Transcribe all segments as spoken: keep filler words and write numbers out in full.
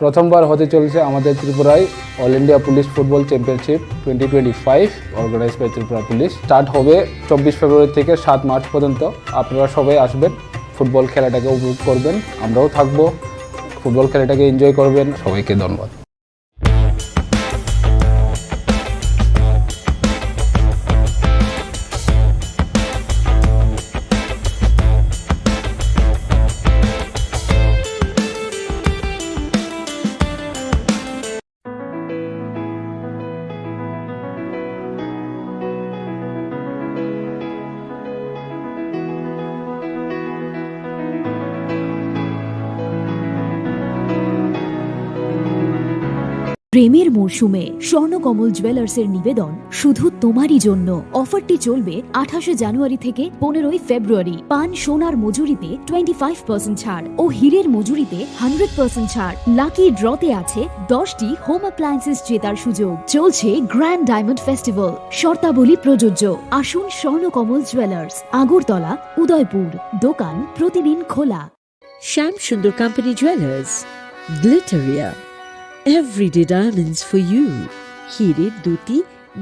প্রথমবার হতে চলেছে আমাদের ত্রিপুরায় all India police football championship twenty twenty five, organize by Tripura police. Start হবে চব্বিশ ফেব্রুয়ারি থেকে সাত মার্চ পর্যন্ত। আপনারা সবাই আসবেন, ফুটবল খেলাটাকে উপভোগ করবেন, আমরাও থাকবো, ফুটবল খেলাটাকে এনজয় করবেন। সবাইকে ধন্যবাদ। প্রেমের মরশুমে স্বর্ণকমল জুয়েলার্সের নিবেদন শুধু তোমারই জন্য। অফারটি চলবে আঠাশে জানুয়ারি থেকে পনেরোই ফেব্রুয়ারি। পান সোনার মজুরিতে টোয়েন্টি ফাইভ পার্সেন্ট ছাড় ও হীরের মজুরিতে হান্ড্রেড পার্সেন্ট ছাড়। লাকি ড্রতে আছে দশটি হোম অ্যাপ্লায়েন্সেস জেতার সুযোগ। চলছে গ্র্যান্ড ডায়মন্ড ফেস্টিভ্যাল, শর্তাবলী প্রযোজ্য। আসুন স্বর্ণকমল জুয়েলার্স, আগরতলা, উদয়পুর। দোকান প্রতিদিন খোলা। Shyam Sundar company jewellers, Glitteria, everyday diamonds for you. হীরের দুটি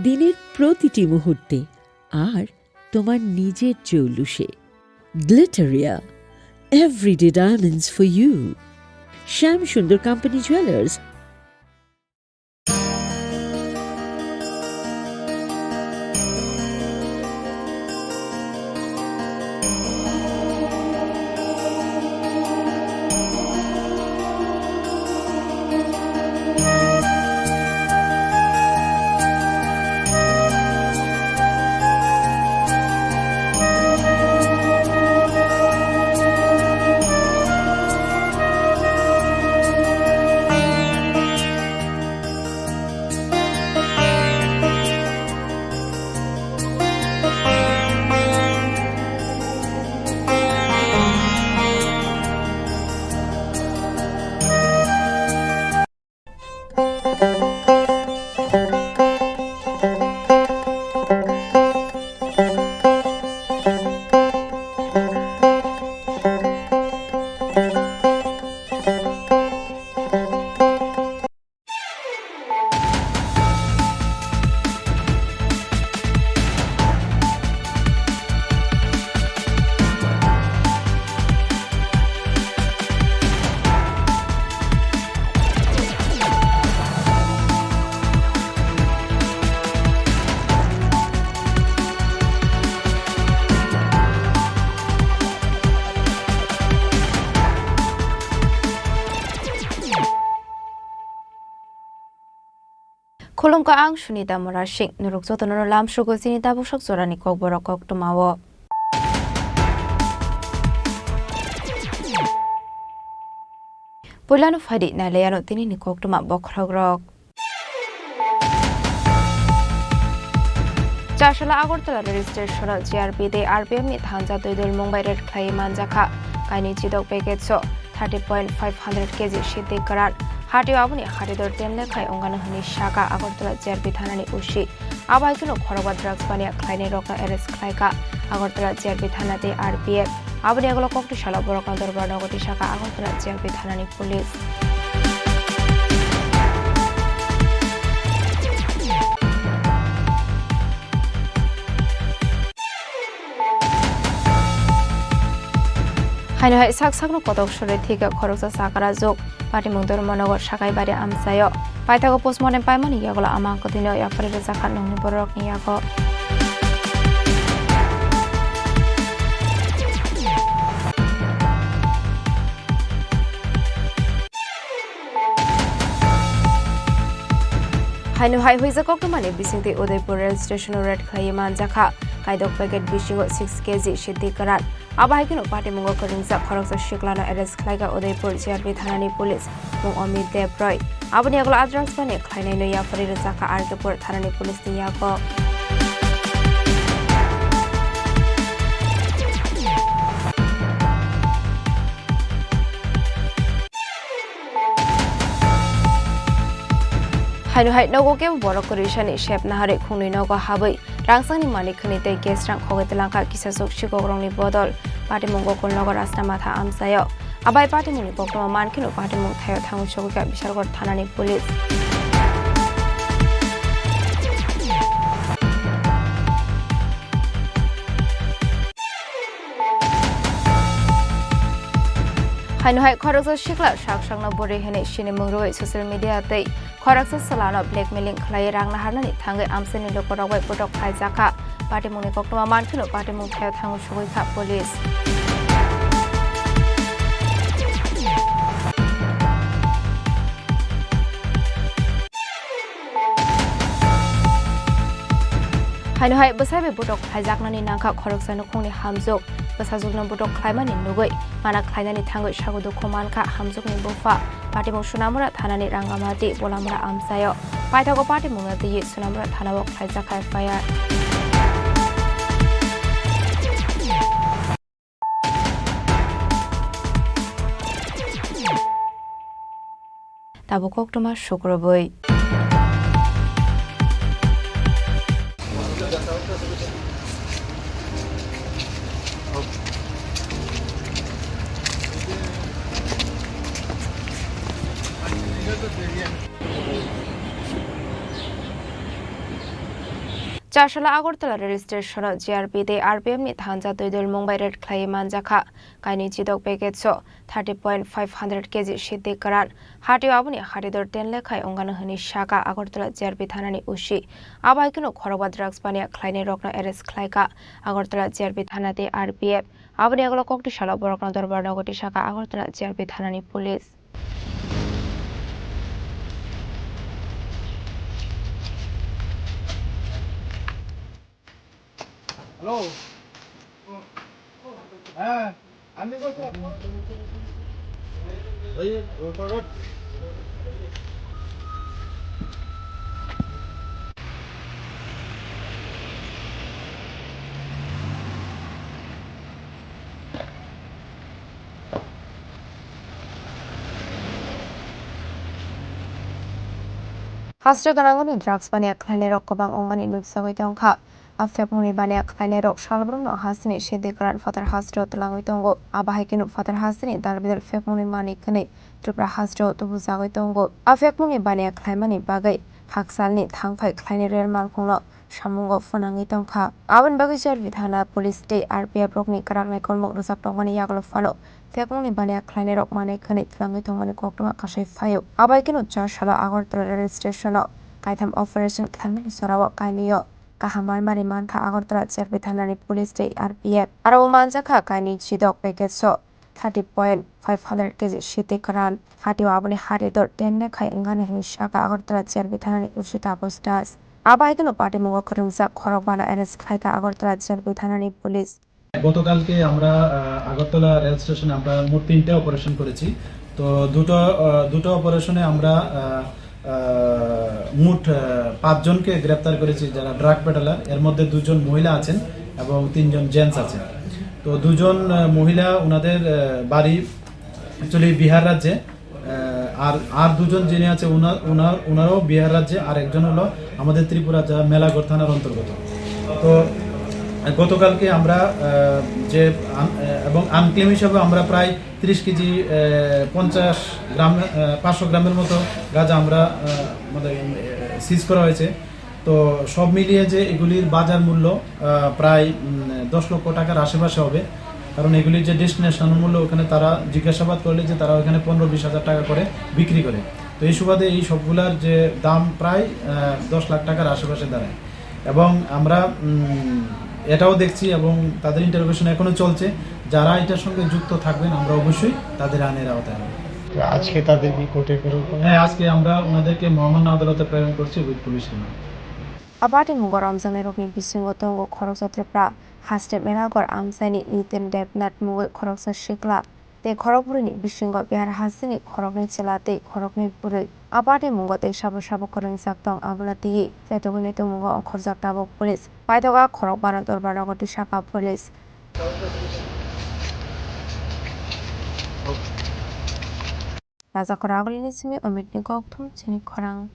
দিনের প্রতিটি মুহূর্তে আর তোমার নিজের জৌলুসে। Glitteria, everyday diamonds for you. Shyam Sundar company jewellers. Khulumkha, ang Sunita Murasing. Norok jotono lamsugo chini tabuksak jorani kokborok koktwmao. Puilano phaidi nailaiano tinini koktwma bokhorokrok. Chasala Agartala rail station-o G R P tei R P F ni thansa twi dulmung bai raid khlaiwi manjakha. Kainwi chidok package-o thirty point five hundred K G siddi kwran. Hatio aboni hatidor ten lekha wngkha hwnwi sakha Agartala G R P thanani O C. Abo hai kheno khorokba drugs baniya khlainairokno arrest khlaikha Agartala G R P thana tei R P F. Aboni yagulo koktwi salo borokno dorbar nogo tisakha Agartala G R P thanani police. Haino hai sak sakno kotok suri thika khoroksa sakara jok. Patimung Dharmanagar Sakaibari amchaio. Paithago postmortem paimani yagulo ama kwthwino yapharwi rwjakha nokni bororokni yago. Haino hai huijak koktwmani bisingtwi Udaipur rail station-o raid khlaiwi manjakha. Kaidok packet bisingo six K G siddi kwran. Abo hai kheno patimungo kwrwngjak khoroksa siklano arrest khlaikha Udaipur G R P thanani police, mung Amit Deb Roy. Aboni yagulo a drugs baniya khlainaino yapharwi rwjakha R K Pur thanani police ni yago. Haino hai nogo kebo borok kwrwisani sep naharwi khungnwi nogo habwi rangsangni manik khwnwi tei gas rang khogwi twlangkha kisasuk sikokrokni bodol. Patimung Gokulnagar Rajnamatha amchaio. Abai patimungni koktwma mankheno patimung thaio thangwi sogwikha Bishalgarh thanani police. Haino hai khoroksa sikla sak sakno bwrwi hwnwi sinimung rwui social media tei khoroksa chwlano blackmailing khlaiwi rang naharnani thangwi amchaini lukurok bai botok khlaijakha. Patimungni koktwma mankheno patimung thaio thangwi sogwikha police. Haino hai bwsai bai botok khlaijaknani nangkha khoroksa nukhungni hamjwk. Bwsajwkno botok khlaimani nugwi mana khlainani thangwi sago dukhu mankha hamjwkni bupha. Patimung Sonamura thanani Rangamati Bolamura amchaio. Paithago patimungno twiwi Sonamura thanao khlaijak F I R. Tabuk koktwma sukrubwi. Chasala Agartala rail station-o G R P tei R P F ni thansa twi dol mung bai raid khlaiwi manjakha. Kainwi chidok package o thirty point five hundred K G siti kwran. Hatio aboni hatidor ten lekha wngano hwnwi sakha Agartala G R P thanani O C. Abo hai kheno khorokba drugs baniya khlainairokno arrest khlaikha Agartala G R P thana tei R P F. Aboni yagulo kokti salo borokno dorbar nogo tisakha Agartala G R P thanani police. Hello. হ্যাঁ, আমি বলছি। এই, ওই, ওই, ওই। Hasteo gwnangwini drugs baniya khlainairok kwbang wngmani nukjagwi tongkha. A phekmungni baniya khlainairok salbrumno hasteni sidi kwran phatar hasteo twlangwi tongo. Abo hai kheno phatar hasteni dalbidal phekmungni manwi khwnwi Tripura hasteo tubujagwi tongo. A phekmungni baniya khlaimani bagwi haksalni thangphai khlainai rel malkhungno samungo phwnangwi tongkha. Aboni bagwi G R P thana police tei R P F rokni kwrak naikolmung rwjak tongmani yagulo phano phekmungni baniya khlainairok manwi khwnwi twlangwi tongmani koktwma kasai phaio. Abai kheno Chasala Agartala rail station-o kaitham operation khlaimani jorao kainwio kaham manmani mankha Agartala G R P thanani police tei R P F. Aro o manjakha kainwi chidok package-o thirty point five hundred K G siti kwran. Hatio aboni hatidor ten lekha wngani hwnwi sakha Agartala G R P thanani O C Taposh Das. Abo hai kheno patimungo kwrwngjak khorokbano arrest khlaikha Agartala G R P thanani police. গতকালকে আমরা, আহ, আগরতলা রেল স্টেশনে আমরা মোট তিনটা অপারেশন করেছি। তো দুটো, আহ, দুটো অপারেশনে আমরা, আহ, আহ, মোট, আহ, পাঁচজনকে গ্রেপ্তার করেছি, যারা ড্রাগ পেডলার। এর মধ্যে দুজন মহিলা আছেন এবং তিনজন জেন্টস আছেন। তো দুজন, আহ, মহিলা, ওনাদের, আহ, বাড়ি অ্যাকচুয়ালি বিহার রাজ্যে। আহ, আর, আর দুজন যিনি আছে, ওনার, ওনার, ওনারাও বিহার রাজ্যে। আর একজন হলো আমাদের ত্রিপুরা, যা মেলাঘর থানার অন্তর্গত। তো, আহ, গতকালকে আমরা, আহ, যে আন-, আহ, এবং আনক্লেম হিসাবে আমরা প্রায় তিরিশ কেজি, আহ, পঞ্চাশ গ্রাম, আহ, পাঁচশো গ্রামের মতো গাঁজা আমরা, আহ, আমাদের, আহ, সিজ করা হয়েছে। তো সব মিলিয়ে যে এগুলির বাজার মূল্য, আহ, প্রায়, উম, দশ লক্ষ টাকার আশেপাশে হবে, কারণ এগুলির যে ডেস্টিনেশন মূল্য, ওখানে তারা জিজ্ঞাসাবাদ করলে যে তারা ওখানে পনেরো বিশ হাজার টাকা করে বিক্রি করে। তো এই সুবাদে এই সবগুলার যে দাম প্রায়, আহ, দশ লাখ টাকার আশেপাশে দাঁড়ায়। এবং আমরা, উম, এটাও দেখছি এবং তাদের ইন্টারোগেশন এখনো চলছে, যারা এটার সঙ্গে যুক্ত থাকবেন আমরা অবশ্যই তাদের আইনের আওতায় আনবো। তো আজকে তাদের কি কোর্টে প্রেরণ করা? হ্যাঁ, আজকে আমরা ওনাদেরকে মহামান্য আদালতে প্রেরণ করছি with police remand. Abati mungo romjaknairokni bisingo tongo khoroksa Tripura haste Melagor amchaini Nitin Debnath mungwi khoroksa sikla tei khorokbrwini bisingo Bihar hasteni khoroknwi chwla tei khoroknwi bwrwi. Abati mungo tei sabo sabo kwrwngjak tong, abono twiwi chaitugwini tongmungo ongkhorjak tabuk police. Paithago khorokbano dorbar nogo tisakha police. Raja Khoragulini simi Omitni kokthum chini khorang.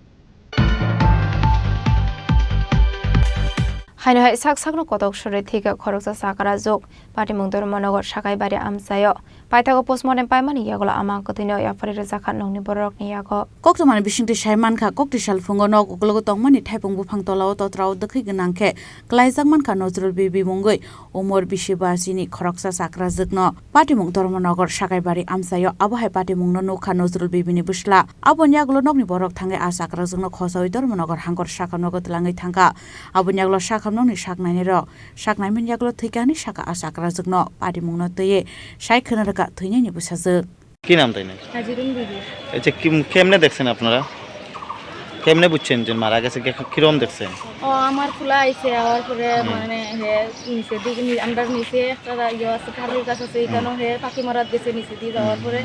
Haino hai sak sakno kotok suri thika khoroksa chakrajwk. Patimung Dharmanagar Sakaibari amchaio paithago postmortem paimani yagulo amang kwthwino yapharwi rwjakha nokni bororokni yago. Koktwmani bisingtwi sai mankha, koktwi salphungo nok uklogo tongmani thaipung buphang tolao totrao dwkhwi gwnang khe klaijak mankha Nojrul Bibi mungwi umor bisi bachini khoroksa chakrajwkno. Patimung Dharmanagar Sakaibari amchaio abo hai patimungno nukha Nojrul Bibini bwsla. Aboni yagulo nokni borok thangwi a chakrajwkno khosaui Dharmanagar hangkor sakhamnogo twlangwi thangkha. Aboni yagulo sakhamnokni saknainirok saknaimani yagulo thwikha hinwi sakha a chakrajwkno. Patimungno twiwi sai khwna rwkha thwinaini bwsajwk. কি নাম তাই না? হাজিরুন বিবি। আচ্ছা, কি, কেমনে দেখছেন আপনারা? কেমনে বুঝছেন যে মারা গেছে? কে-, কিরকম দেখছেন? ও, আমার ফুলা আইছে, আওয়ার পরে হুম। মানে হে নিচে দিকে নি-, আমরা নিচে একটা ইয়ে আছে, কাঠল গাছ আছে, হুম। এখানেও হে পাখি মারাত গেছে নিচে দিয়ে যাওয়ার হুম। পরে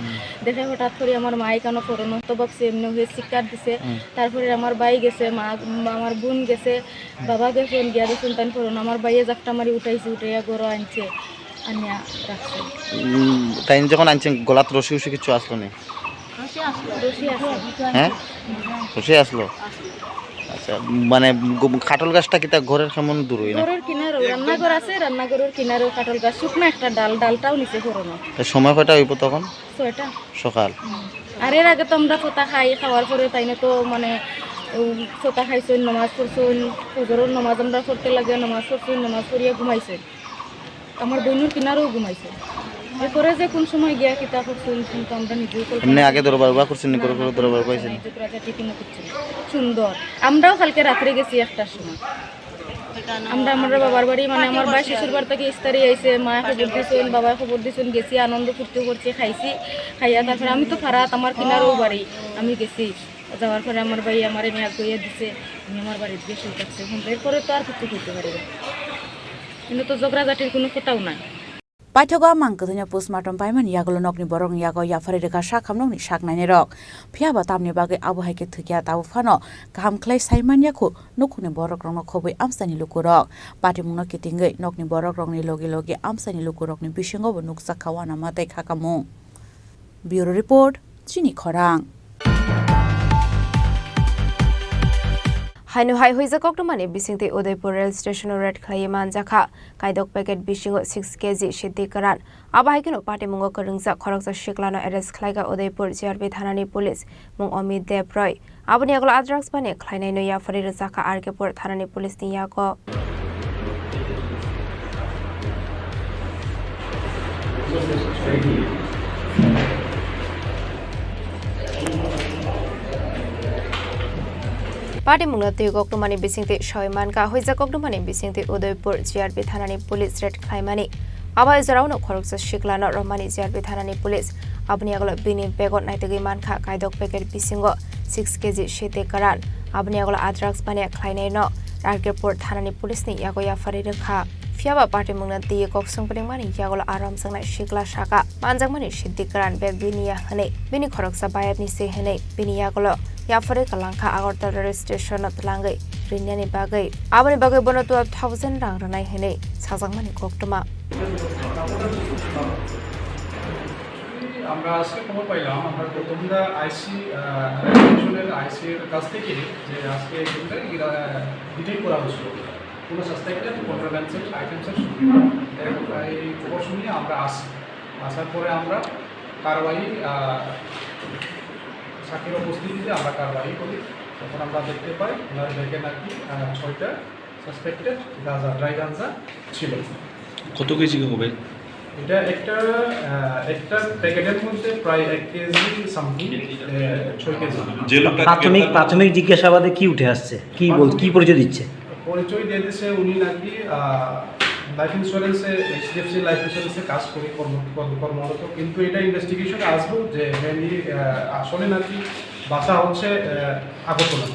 দেখে হঠাৎ করে আমার মা এখানে ফোরন তো ভাবছে এমনি হয়ে চিৎকার দিছে। হুম। তারপরে আমার ভাই গেছে, মা, আমার বোন গেছে, বাবা গেছেন, গিয়া দেখছেন তাই ফোরন আমার ভাইয়ে জাপটা মারি উঠাইছে, উঠাইয়া গরো আনছে। আনিয়া রাখছে। উম, তাই যখন আনছেন, গলাত রশি উশি কিছু আসলো নি? রশি আসলো। রশি আসলো। হ্যাঁ? রশি আসলো? আসলো। আচ্ছা, মানে, গ-, কাঠল গাছটা কিতা ঘরের কেমন দূরই না? ঘরের কিনারো, রান্নাঘর আছে, রান্নাঘরের কিনারো কাঠল গাছ, শুকনো একটা ডাল, ডালটাও নিচে পড়ানো। তা সময় কয়টা হইব তখন? ছয়টা। সকাল? হুম। আর এর আগে তো আমরা ফোতা খাই, খাওয়ার পরে তাই না তো, মানে, উম, ফোতা খাইছইন, নামাজ পড়ছইন, ফজরের নামাজ আমরা পড়তে লাগে, নামাজ পড়ছইন, নামাজ পড়িয়া ঘুমাইছইন। আমার বইনুর কিনারেও ঘুমাইছে। এরপরে যে কোন সময় গিয়া কিতা করছে, কিন্তু আমরা নিজেও কল্পনা এমনি আগে করতে দরবার পারি উবা না। করছেন নি? না, করে না, করে কোনো দরবার কিছু উবাইছেন? নাই, ঝগড়াঝাটি কোনো কিছু নাই। সুন্দর। আমরাও কালকে রাত্রে গেছি একটার সময়। আমরা, আমার বাবার বাড়ি, মানে, আমার ভাই শ্বশুর বাড়ি থেকে ইস্তারি আইছে, মায় খবর দিছেন, বাবায় খবর দিছেন, গেছি, আনন্দ ফুর্তি করছি, খাইছি, খাইয়া তারপরে আমি তো ফারাত, আমার কিনারেও বাড়ি, আমি গেছি। যাওয়ার পরে আমার ভাই আমার এনে আগুইয়া দিছে, আমি আমার বাড়িতে গিয়ে শুয়ে থাকছি। এখন এরপরে তো আর কিছু করতে পারি না। কিন্তু তো ঝগড়াঝাটির কোনো কোথাও নাই। Paithago a mang kwthwino postmortem paimani yagulo nokni borokni yago yapharwi rwkha sakhamnokni saknainirok. Phiya ba tamni bagwi abo hai khe thwikya, tabuk phano kaham khlai sai man ya khu nukhungni borokrokno khobwi amchaini lukurok. Patimungno kitingwi nokni borokrokni logi logi amchaini lukurokni bisingo bo nukjak kha uanama tei khakamung. Bureau Report, Chini Khorang. Haino hai huijak koktwmani bisingtwi Udaipur rail station-o raid khlaiwi manjakha kaidok packet bisingo six K G siti kwran. Abo hai kheno patimungo kwrwngjak khoroksa siklano arrest khlaikha Udaipur G R P thanani police, mung Amit Deb Roy. Aboni yagulo a drugs bani khlainaino yapharwi rwjakha R K Pur thanani police ni yago. Patimungno twi koktwmani bisingtwi soi mankha, huijak koktwmani bisingtwi Udaipur G R P thanani police raid khlaimani. Abo jorao no khoroksa siklano romani G R P thanani police. Aboni yagulo bini bego naitugwi mankha kaidok packet bisingo six K G siti kwran. Aboni yagulo a drugs bani khlainaino R K Pur thanani police ni yago yapharwi rwkha. Phiya ba patimungno twi kok songpringmani yagulo a romjaknai sikla saka manjakmani siti kwran bag bini ya hwnwi, bini khoroksa bayapni se hwnwi bini yagulo yapharwi kwlangkha Agartala rail station-o twlangwi rinani bagwi. Aboni bagwi bono twelve thousand rang rwnai hwnwi sajakmani koktwma. আমরা আজকে খবর পাইলাম, আমরা প্রথমটা আইসি, আহ, রেজিস্ট্রেশনের আইসির কাছ থেকে যে আজকে একজনকে ডিটেইন করা হয়েছিল কোনো সাসপেক্টেড কন্ট্রাব্যান্ডের আইটেমসের সঙ্গে। এর, এই খবর শুনিয়ে আমরা আসি, আসার পরে আমরা কারবাই, আহ, সাক্ষীর উপস্থিতিতে আমরা কারবাই করি। তখন আমরা দেখতে পাই ওনার ব্যাগে নাকি, আহ, ছয়টা সাসপেক্টেড গাঁজা, ড্রাই গাঁজা ছিল। কত কেজি হবে? এটা একটা, আহ, একটা প্যাকেটের মধ্যে প্রায় এক কেজি সামথিং, আহ, ছয় কেজি। যে লোকটা প্রাথমিক, গ্রেপ্তার প্রাথমিক জিজ্ঞাসাবাদে কি উঠে আসছে? কি বল-, কি পরিচয় দিচ্ছে? পরিচয় দিয়ে দিছে উনি নাকি, আহ, লাইফ ইন্স্যুরেন্সে, এইচডিএফসি লাইফ ইন্স্যুরেন্সে কাজ করে কর্ম-, কর্ম-, কর্মরত। কিন্তু এটা ইনভেস্টিগেশনে আসবো যে mainly, আহ, আসলে নাকি বাসা হচ্ছে, আহ, আগরতলা।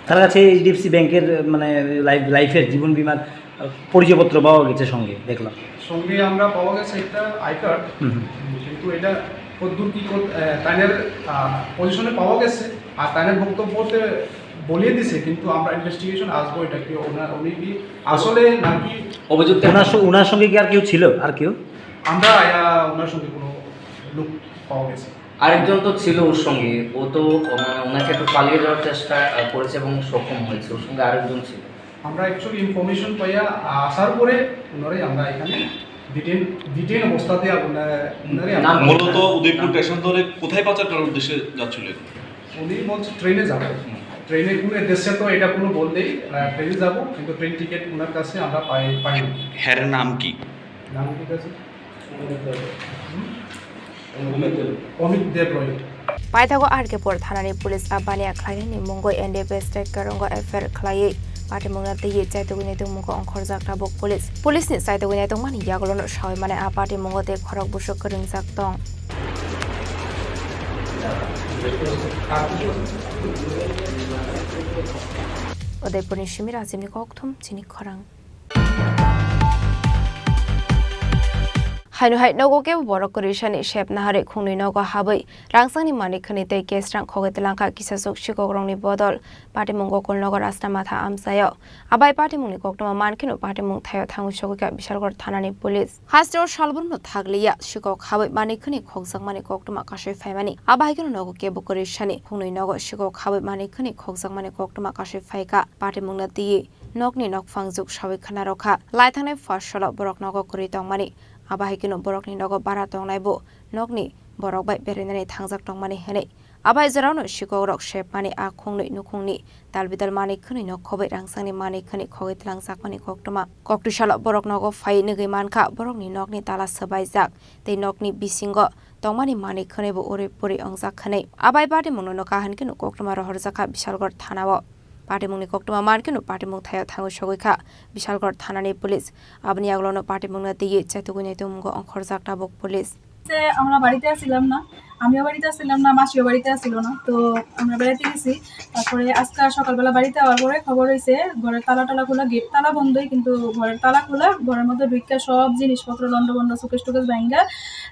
তার কাছে এইচডিএফসি ব্যাংকের, মানে, লাইফ, লাইফের জীবন বীমার, আহ, পরিচয়পত্র পাওয়া গেছে সঙ্গে, দেখলাম। সঙ্গে আমরা পাওয়া গেছে একটা আই কার্ড, হুম, হুম। কিন্তু এটা কতদূর কি কর-, আহ, তাইনের, আহ, পজিশনে পাওয়া গেছে, আর তাইনের বক্তব্যতে বলিয়ে দিছে, কিন্তু আমরা ইনভেস্টিগেশন আসবো এটা কি ওনার, উনি কি আসলে নাকি অভিযুক্ত ওনার স-, ওনার সঙ্গে কি আর কেউ ছিল, আর কেউ? আমরা, আহ, ওনার সঙ্গে কোনো লোক পাওয়া গেছে। আরেকজন তো ছিল ওর সঙ্গে, ও তো, মানে, ওনাকে তো পালিয়ে যাওয়ার চেষ্টা, আহ, করেছে এবং সক্ষম হয়েছে, ওর সঙ্গে আরেকজন ছিল। আমরা অ্যাকচুয়ালি ইনফরমেশন পাইয়া আসার পরে ওনারাই আমরা এখানে ডিটেইন ডিটেইন অবস্থাতে আপনার ওনারাই আমরা নাম মূলত উদয়পুর স্টেশন ধরে কোথায় পাচার করার উদ্দেশ্যে যাচ্ছিলেন? উনি বলছে ট্রেনে যাবো। ট্রেনে কোনো উদ্দেশ্যে তো এটা কোনো বল নেই, আহ, ট্রেনে যাবো, কিন্তু ট্রেন টিকিট ওনার কাছে আমরা পাই পাইনি। হ্যারের নাম কি? নাম কি আছে? অমিত দেব রয়। Paithago R K Pur thanani police a baniya khlainani mungwi N D P S State Karongo F I R khlaiwi patimungno twiwi chaitugwi naitungmungo ongkhorjak tabuk police. Police ni chaitugwi naitungmani yagulono sawi mani a patimungo tei khorok busuk kwrwngjak tong. Udaipurni simi Rajibni kokthum chini khorang. Haino hai nogo kebo borok kwrwi sani sep naharwi khungnwi nogo habwi rangsangni manwi khwnwi tei cash rang khogwi twlangkha kisasuk sikokrokni bodol patimung Gokulnogo Rasta Matha amchaio. Abai patimungni koktwma mankheno patimung thaio thangwi sogwikha Bishalgarh thanani police. Hasteo salbrumno thakliya sikok habwi manwi khwnwi khokjakmani koktwma kasui phaimani. Abahaikeno nogo kebo kwrwi sani khungnwi nogo sikok habwi manwi khwnwi khokjakmani koktwma kasui phaikha patimungno twiwi. Nokni nokphang juk sawi khna rokha. Lai thangnai first solo borok nogo kwrwi tongmani. Abo hai kheno borokni nogo bara tongnai bo nokni borok bai berainani thangjak tongmani hwnwi. Abo hai jorao no sikok rok sepmani a khungnwi nukhungni tal bidal manwi khwnwi no khobwi rangsangni manwi khwnwi khogwi twlangjakmani koktwma. Koktwi salo borok nogo phai nugwi mankha borokni nokni tala swbaijak tei nokni bisingo tongmani manwi khwnwi bo uri puri ongjak hwnwi. Abai patimungno no kaham kheno koktwma rohorjakha Bishalgarh thanao. Patimungni koktwma mankheno patimung thaio thangwi sogwikha Bishalgarh thanani police. Aboni yagulono patimungno twiwi chaitugwi naitungmungo ongkhorjak tabuk police. যে আমরা বাড়িতে আসছিলাম না, আমিও বাড়িতে আসছিলাম না, মাসিও বাড়িতে আসছিল না, তো আমরা বেড়াইতে গেছি। তারপরে আজকে সকালবেলা বাড়িতে আওয়ার পরে খবর হয়েছে ঘরের তালা টালা খোলা, গেট তালা বন্ধই, কিন্তু ঘরের তালা খোলা, ঘরের মধ্যে ঢুকিয়া সব জিনিসপত্র লন্ডভন্ড, সুকেস টুকেস ভাঙ্গা,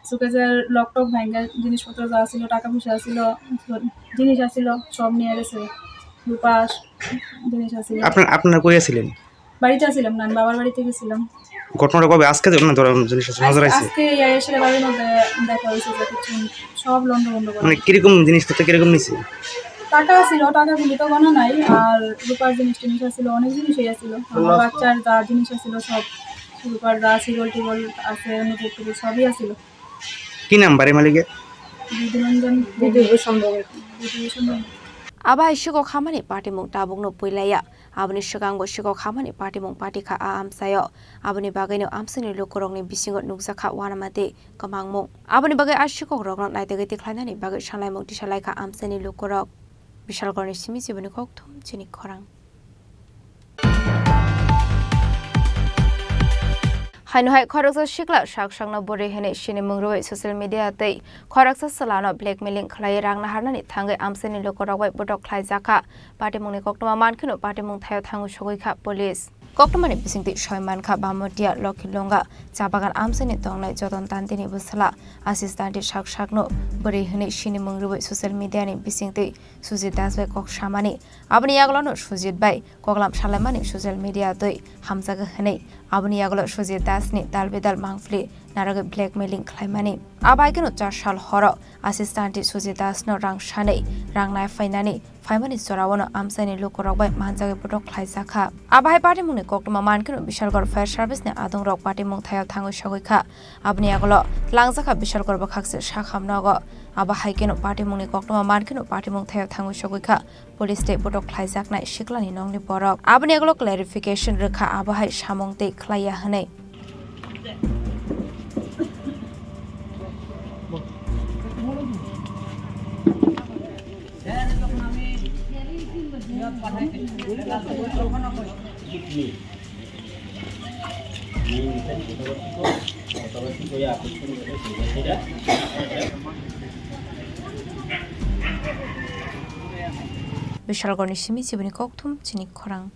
সুকেসের লক টক ভাঙ্গা, জিনিসপত্র যা ছিল, টাকা পয়সা ছিল, জিনিস আছিল, সব নিয়ে গেছে। রূপা জিনিস আছিল। আপনার, আপনারা কই আছিলেন? বাড়িতে আছিলাম না, আমি বাবার বাড়িতে গেছিলাম। ঘটনাটা কবে? আজকে তো না, ধরো, জিনিস আছে, নজর আইছে? আজকে এই এসে বাড়ির মধ্যে দেখা হয়েছে যে কিছু সব লন্ডভন্ড করা। মানে, কিরকম জিনিসপত্র কিরকম নিছে? টাকা ছিল, টাকাগুলি তো গণা নাই, আর রূপার জিনিস টিনিস আছিল, অনেক জিনিসই আছিল। আমার বাচ্চার যা জিনিস আছিল সব, রূপার যা সিগল টিগল আছে, নুপুর টুপুর সবই আছিল। কি নাম বাড়ি মালিকের? বিধুরঞ্জন। বিধুভূষণ ভৌমিক। বিধুভূষণ Bhowmik. Abo hai sikok hamani patimung tabukno puilaiya. Aboni swkangbo sikok hamani patimung patikha a amchaio. Aboni bagwino amchaini lukurokni bisingo nukjakha uanamati kwmangmung. Aboni bagwi a sikokrokno naitugwi tikhlainani bagwi salaimung tisalaikha amchaini lukurok. Bishalgarhni simi chiboni kokthum chini khorang. Haino hai khoroksa sikla sak sakno bwrwi hwnwi sinimung rwui social media tei khoroksa chwlano blackmailing khlaiwi rang naharnani thangwi amchaini lukurok bai botok khlaijakha. Patimungni koktwma mankheno patimung thaio thangwi sogwikha police. Koktwmani bisingtwi soi mankha Bamatia, Lokhilonga, cha bagan amchaini tongnai Joton Tantini bwsala Asis Tanti sak sakno bwrwi hwnwi sinimung rwui social media ni bisingtwi Sujit Das bai kok samani. Aboni yagulono Sujit bai koklam salaimani social media twi hamjago hwnwi. Aboni yagulo Sujit Das ni dal bidal mangpili narwgwi blackmailing khlaimani. Abo hai kheno char sal horo assistant Sujit Das no rang sanwi rang nai phainani phaimani jorao no amchaini lukurok bai manjagwi botok khlaijakha. Abo hai patimungni koktwma mankheno Bishalgarh Fire Service ni adongrok patimung thaio thangwi sogwikha. Aboni yagulo twlangjakha Bishalgarh bwkhakse sakham nogo. Abo hai kheno patimungni koktwma mankheno patimung thaio thangwi sogwikha. Police tei botok khlaijaknai siklani nokni borok. Aboni yagulo clarification rwkha abo hai samung tei khlaiya hwnwi. Bishalgarhni simi chibini kokthum chini khorang.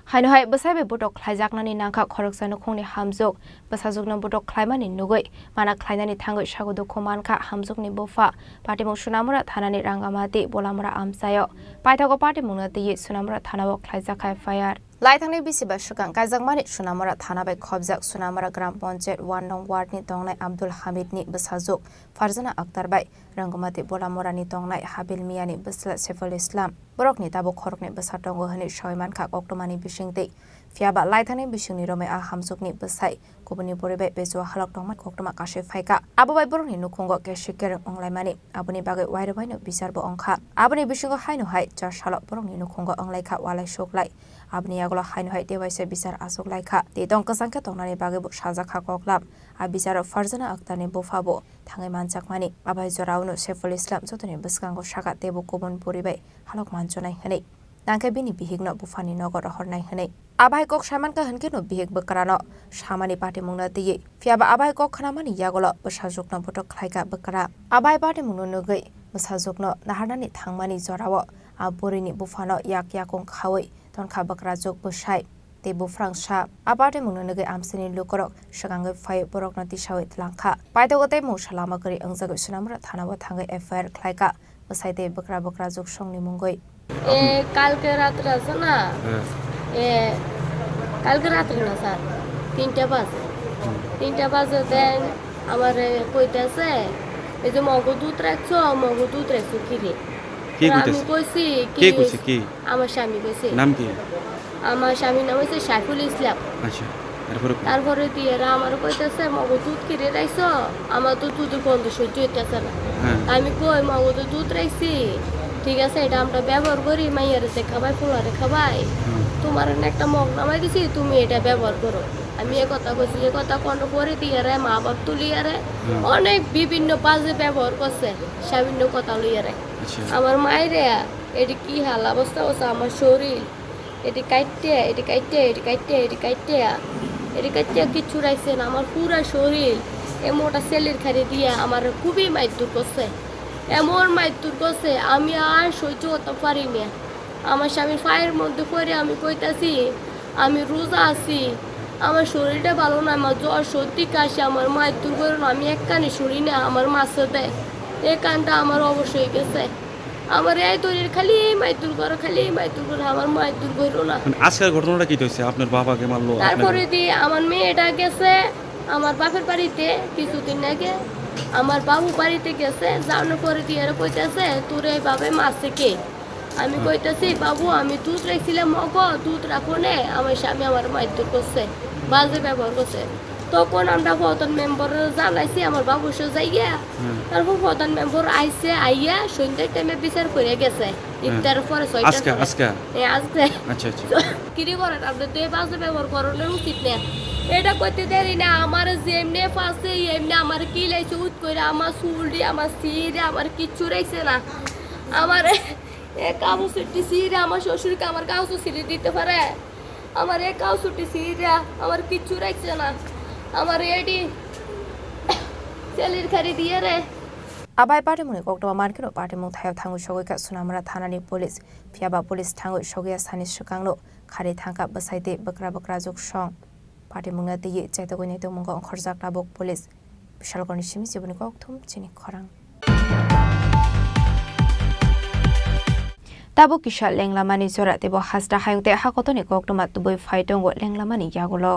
Haino hai bwsai bai botok khlaijaknani nangkha khoroksa nukhungni hamjwk, bwsajwkno botok khlaimani nugwi mana khlainani thangwi sago dukhu mankha hamjwkni bupha. Patimung Sunamura thanani Rangamati Bolamura amchaio. Paithago patimungno twiwi Sunamura thanao khlaijak F I R. Laithangni bisi ba swkang kaijakmani Sunamura thana bai khobjak Sunamura Gram Panchayat one nong ward ni tongnai Abdul Hamid ni bwsajwk Farzana Akhtar bai Rangumati Bolamura ni tongnai Habil Mia ni bwsla Saiful Islam. Borokni tabuk khoroknwi bwsa tongo hwnwi sawi mankha koktwmani bisingtwi. Phiyaba laithangni bisingni romwi a hamjwkni bwsai kubunni bwrwi bai bejua halok tongmani koktwma kasui phaikha. Abo bai borokni nukhungo kesi kereng wnglaimani. Aboni bagwi wairok baino bichar bo wngkha. Aboni bisingo haino hai char salo borokni nukhungo wnglaikha walai suklai. Aboni yagulo haino hai tewaisa bichar achuklaikha. Tei tong kwchang khe tongnani bagwi bo sajakha koklam. A bicharo Farzana Akhtarni bupha bo thangwi manjakmani. Abai jorao no Saiful Islam jotoni bwskango sakha teibo kubun bwrwi bai halok manchonai hwnwi. Nangkhe bini bihikno buphani nogo rohornai hwnwi. Abai kok saimankha hwnkhe no bihik bwkrano samani patimungno twiwi. Phiyaba abai kok khnamani yagulo bwsajwkno botok khlaikha bwkra. Abai patimungno nugwi bwsajwkno naharnani thangmani jorao a bwrwini buphano yak yakung khaui tonkha bwkrajwk bwsai tei buphrang sa. A patimungno nugwi amchaini lukurok swkangwi phai borokno tisaui tlangkha. Paithago tei mungsa lama kwrwi wngjagwi Sunamura thanao thangwi F I R khlaikha. Bwsai tei bwkra bwkrajwk songni mungwi. এ, কালকে রাত্রে আছে না? হ্যাঁ। এ, কালকে রাত্রে না, স্যার, তিনটা বাজে। হুম। তিনটা বাজে, দেন আমারে কইতাছে, "এই যে মগো দুধ রাখছো, মগো দুধ রাখছো কি রে?" কে আর আমি কইতাছে? কইছি, কে "কি কইছে? হইছে?" কে? আমার স্বামী কইছে। নাম কি? আমার স্বামীর নাম হইছে সাইফুল ইসলাম। আচ্ছা, তারপরে কই? তারপরে দিয়ে এরা আমার কইতেছে, "মগো দুধ কিনে রাখছো, আমার তো দুধের গন্ধ সহ্য হইতেছে না।" হ্যাঁ। আমি কই, "মগো তো দুধ রাখছি, ঠিক আছে, এটা আমরা ব্যবহার করি, মাইয়ারে যে খাবাই, পোলারে খাবাই, হুম। তোমার এনে একটা মগ নামাই দিছি, তুমি এটা ব্যবহার করো।" আমি এ কথা কইছি, এ কথা কোন পরে দিয়ে এরা মা বাপ তুলি এরা হুম। অনেক বিভিন্ন বাজে ব্যবহার করছে, সামান্য কথা লইয়ারে। আচ্ছা। আমার মায়েরে, এটা কি হাল অবস্থা হচ্ছে আমার শরীর, এটি কাটতে, এটি কাটতে, এটি কাটতে, এটি কাটতে, এটি কাটতে কিচ্ছু রাখছে না। আমার পুরা শরীর এ মোটা সেলের খাড়ি দিয়ে আমার খুবই মারধর করছে, এমন মারধর করছে, আমি আর সহ্য করতে পারি না। আমার স্বামীর পায়ের মধ্যে পড়ে আমি কইতাছি, "আমি রোজা আছি, আমার শরীরটা ভালো না, আমার জ্বর, সর্দি, কাশি, আমার মারধর করো না, আমি এক কানে শুনি না, আমার মাসে দেয়।" এই কানটা আমার অবশ হয়ে গেছে। আমার এই দৈরের খালি মাইতুর করে, খালি মাইতুর করে, আমার মাইতুর করো না। মানে আজকের ঘটনাটা কি হয়েছে? আপনার বাবাকে মারলো, আপনাকে তারপরে দিয়ে আমার মেয়েটা গেছে আমার বাপের বাড়িতে কিছুদিন আগে, আমার বাবু বাড়িতে গেছে, যাওয়ার পরে দিয়ে এরা কইতেছে, "তোর এইভাবে মারছে কে?" আমি হুম। কইতেছি, "বাবু, আমি দুধ রাখছিলাম মগো, দুধ রাখো নে, আমার স্বামী আমার মাইতুর করছে, বাজে ব্যবহার করছে।" তখন আমরা প্রধান মেম্বার জানাইছি, আমার বাবু সে যাইয়া। হুম। তারপর প্রধান মেম্বার আইছে, আইয়া সন্ধ্যার টাইমে বিচার করে গেছে। হুম। ইফতারের পরে ছয়টার আজকে, পরে। আজকে? হ্যাঁ, আজকে। আচ্ছা, আচ্ছা। কিরি করেন, আপনি তো এই বাজে ব্যবহার করানো উচিত না। এটা করতে দেরি না, আমার যেমনি ফাঁসে, এমনি আমার কি লাইছে, উত করে আমার চুলটি, আমার সিরে, আমার কিচ্ছু রইছে না। আমার এ কাপড় চুটি সিরে, আমার শ্বশুরকে আমার কাপড় চুটি দিতে পারে। আমার এ কাউ ছুটি সিরা, আমার কিচ্ছু রাখছে না। আমার এডি সেলির খারি দিয়ে রে। Abai patimungni koktwma mankhe no patimung thayao thangwi sogwi kha Sunamura thanani police. Phiyaba police thangwi sogwi ya sani swkangno kharwi thangkha bwsai tei bwkra bwkrajwk song. Patimungno twiwi chaitogwi naitokmungo ongkhorjak tabuk police. Bishalgarhni simi chiboni kokthum chini khorang. Tabuk kisa lenglamani jora teibo hasta hayung tei hakotoni koktwma tubui phai tongo lenglamani yagulo.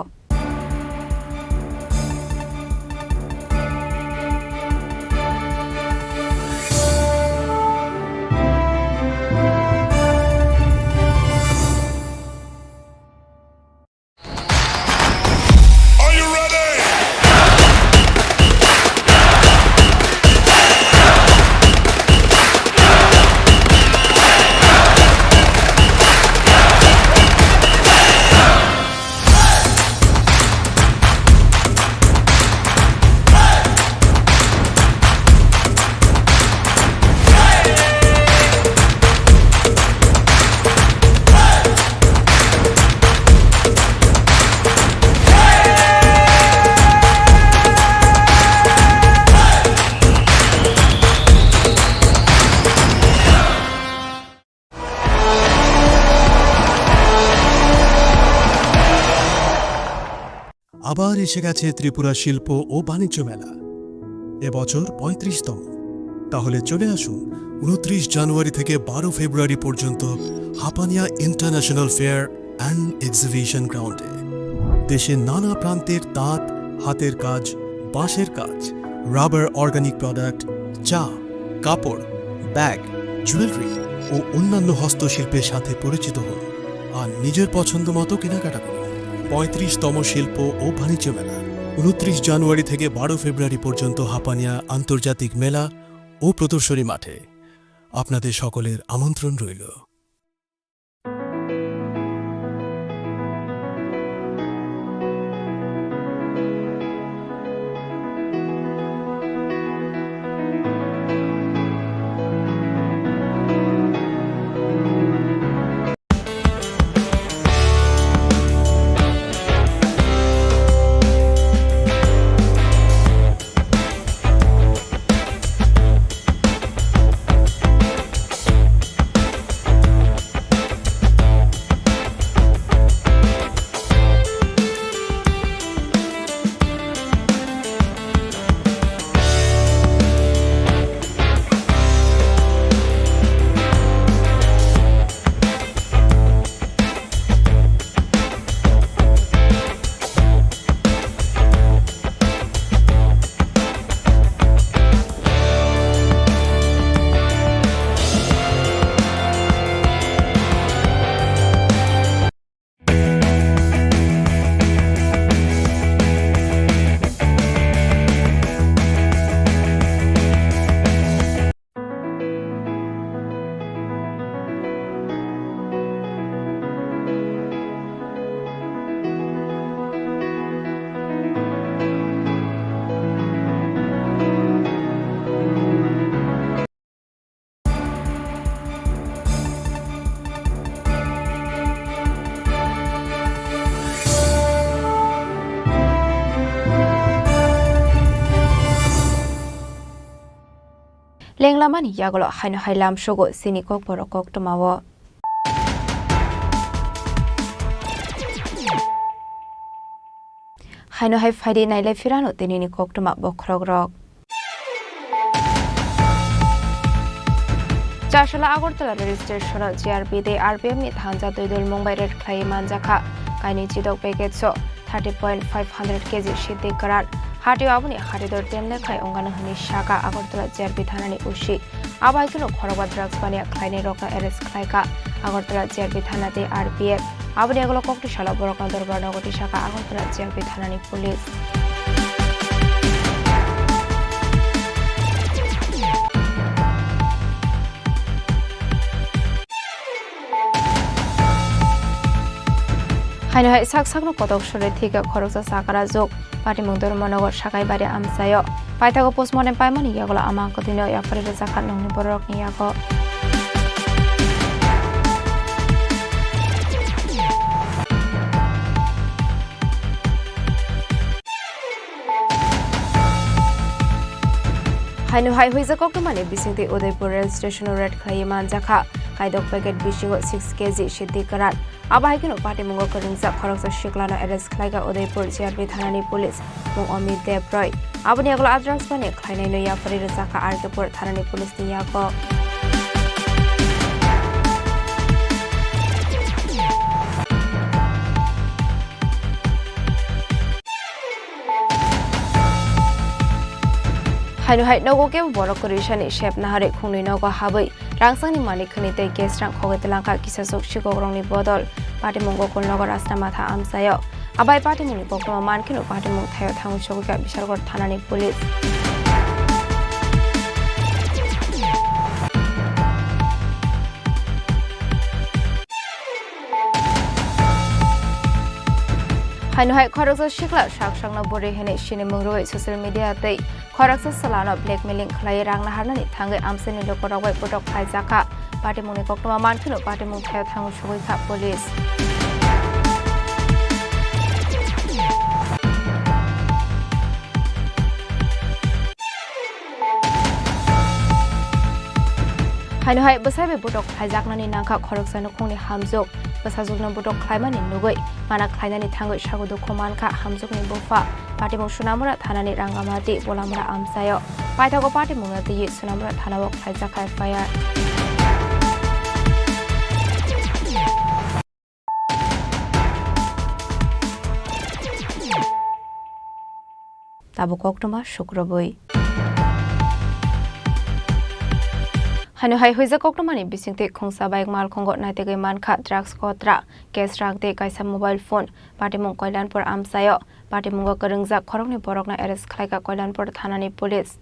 আবার এসে গেছে ত্রিপুরা শিল্প ও বাণিজ্য মেলা, এবছর পঁয়ত্রিশতম। তাহলে চলে আসুন ঊনত্রিশ জানুয়ারি থেকে বারো ফেব্রুয়ারি পর্যন্ত Hapania international fair and exhibition গ্রাউন্ডে দেশের নানা প্রান্তের তাঁত, হাতের কাজ, বাঁশের কাজ, রাবার অর্গানিক প্রোডাক্ট, চা, কাপড়, ব্যাগ, জুয়েলারি ও অন্যান্য হস্তশিল্পের সাথে পরিচিত হন আর নিজের পছন্দ মতো কেনাকাটা করুন। পঁয়ত্রিশতম শিল্প ও বাণিজ্য মেলা, ঊনত্রিশ জানুয়ারি থেকে বারো ফেব্রুয়ারি পর্যন্ত হাপানিয়া আন্তর্জাতিক মেলা ও প্রদর্শনী মাঠে। আপনাদের সকলের আমন্ত্রণ রইল। Lenglamani yagulo haino hai lamsogo chini kokborok koktwmao. Haino hai phaidi nailai phirano tinini koktwma bokhorokrok. Chasala Agartala rail station-o G R P tei R P F ni thansa twi dol mung bai raid khlaiwi manjakha. Kainwi chidok package-o thirty point five hundred K G siddhi kwran. Hatio aboni haridor ten lekha ongano hwnwi sakha Agartala G R P thanani O C. Abo hai kheno khorokba drugs baniya khlainairokno arrest khlaikha Agartala G R P thana tei R P F. Aboni yagulo kokti salo borokno dorbar nogo tisakha Agartala G R P thanani police. Haino hai sak sakno kotok suri thika khoroksa sakara juk. Patimung Dharmanagar Sakaibari amchaio. Paithago postmortem paimani yagulo ama kwtwino yapharwi rwjakha nokni bororokni yago. Haino hai huijak koktwmani bisingtwi Udaipur rail station-o raid khlaiwi manjakha. Kaidok packet bisingo six K G siddhi kwran. Abo hai kheno patimungo kwrwngjak khoroksa siklano arrest khlaikha Udaipur G R P thanani police, mung Amit Deb Roy. Aboni yagulo a drugs baniya khlainaino yapharwi rwjakha R K Pur thanani police ni yago. Haino hai nogo kebo borok kwrwisani sep naharwi khungnwi nogo habwi rangsangni malik khwnwi tei gas rang khogwi twlangkha kisachuk sikokrokni bodol. Patimung Gokulnagar Rasta Matha amchaio. Abai patimungni koktwma mankheno patimung thaio thangwi sogwikha Bishalgarh thanani police. Haino hai khoroksa sikla sak sakno bwrwi hwnwi sini mung rwui social media tei khoroksa chwlano blackmailing khlaiwi rang naharnani thangwi amchaini lukurok bai botok khlaijakha. Patimungni koktwma mankheno patimung thaio thangwi sogwikha police. Haino hai bwsai bai botok khlaijaknani nangkha khoroksa nukhungni hamjwk. Bwsajwkno botok khlaimani nugwi mana khlainani thangwi sago dukhu mankha hamjwkni bupha. Patimung Sunamura thanani Rangamati Bolamura amchaio. Paithago patimungno twiwi Sunamura thanao khlaijakha F I R. abo koktwma sukrubwi. Haino hai huijak koktwmani bisingtwi khungsa bike malkhungo naitugwi mankha drugs kotra, cash rang tei kaisa mobile phone. Patimung Koilanpur amchaio. Patimungo kwrwngjak khoroknwi borokno arrest khlaikha Koilanpur thanani police.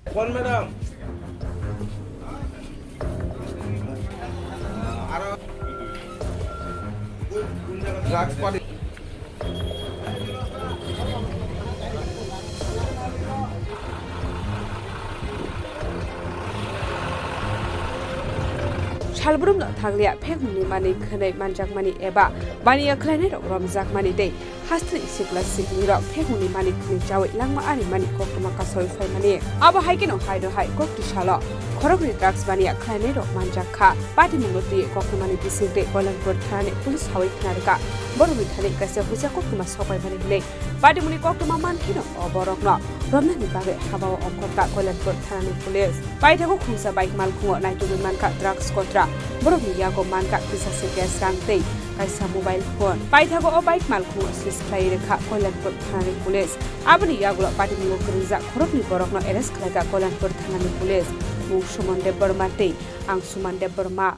Salbrumno thanglia phekmungni manwi khwnwi manjakmani eba baniya khlainairok romjakmani tei hasteni sikla siklirok phekmungni manwi khwnwi chawi langma arimani koktwma kasawi phaimani. Abo hai kheno haino hai kokti salo khoroknwi drugs baniya khlainairok manjak kha. Patimungno twiwi koktwmani bisingtwi Koilanpur thanani police hawi khna rwkha. Borokni thani kaisa huisa koktwma sokpaimani hwnwi patimungni koktwma mankheno o borokno romnani bagwi habao ongkhorkha Koilanpur thanani police. Paithago khungsa bike malkhungo naitugwi mankha drugs kotra. Borokni yago mankha kisa se cash rang tei kaisa mobile phone. Paithago o bike malkhungo seize khlai rwkha Koilanpur thanani police. Aboni yagulo patimungo kwrwngjak khoroknwi borokno arrest khlaikha Koilanpur thanani police. Mung Suman Debbarma tei Ang Suman Debbarma.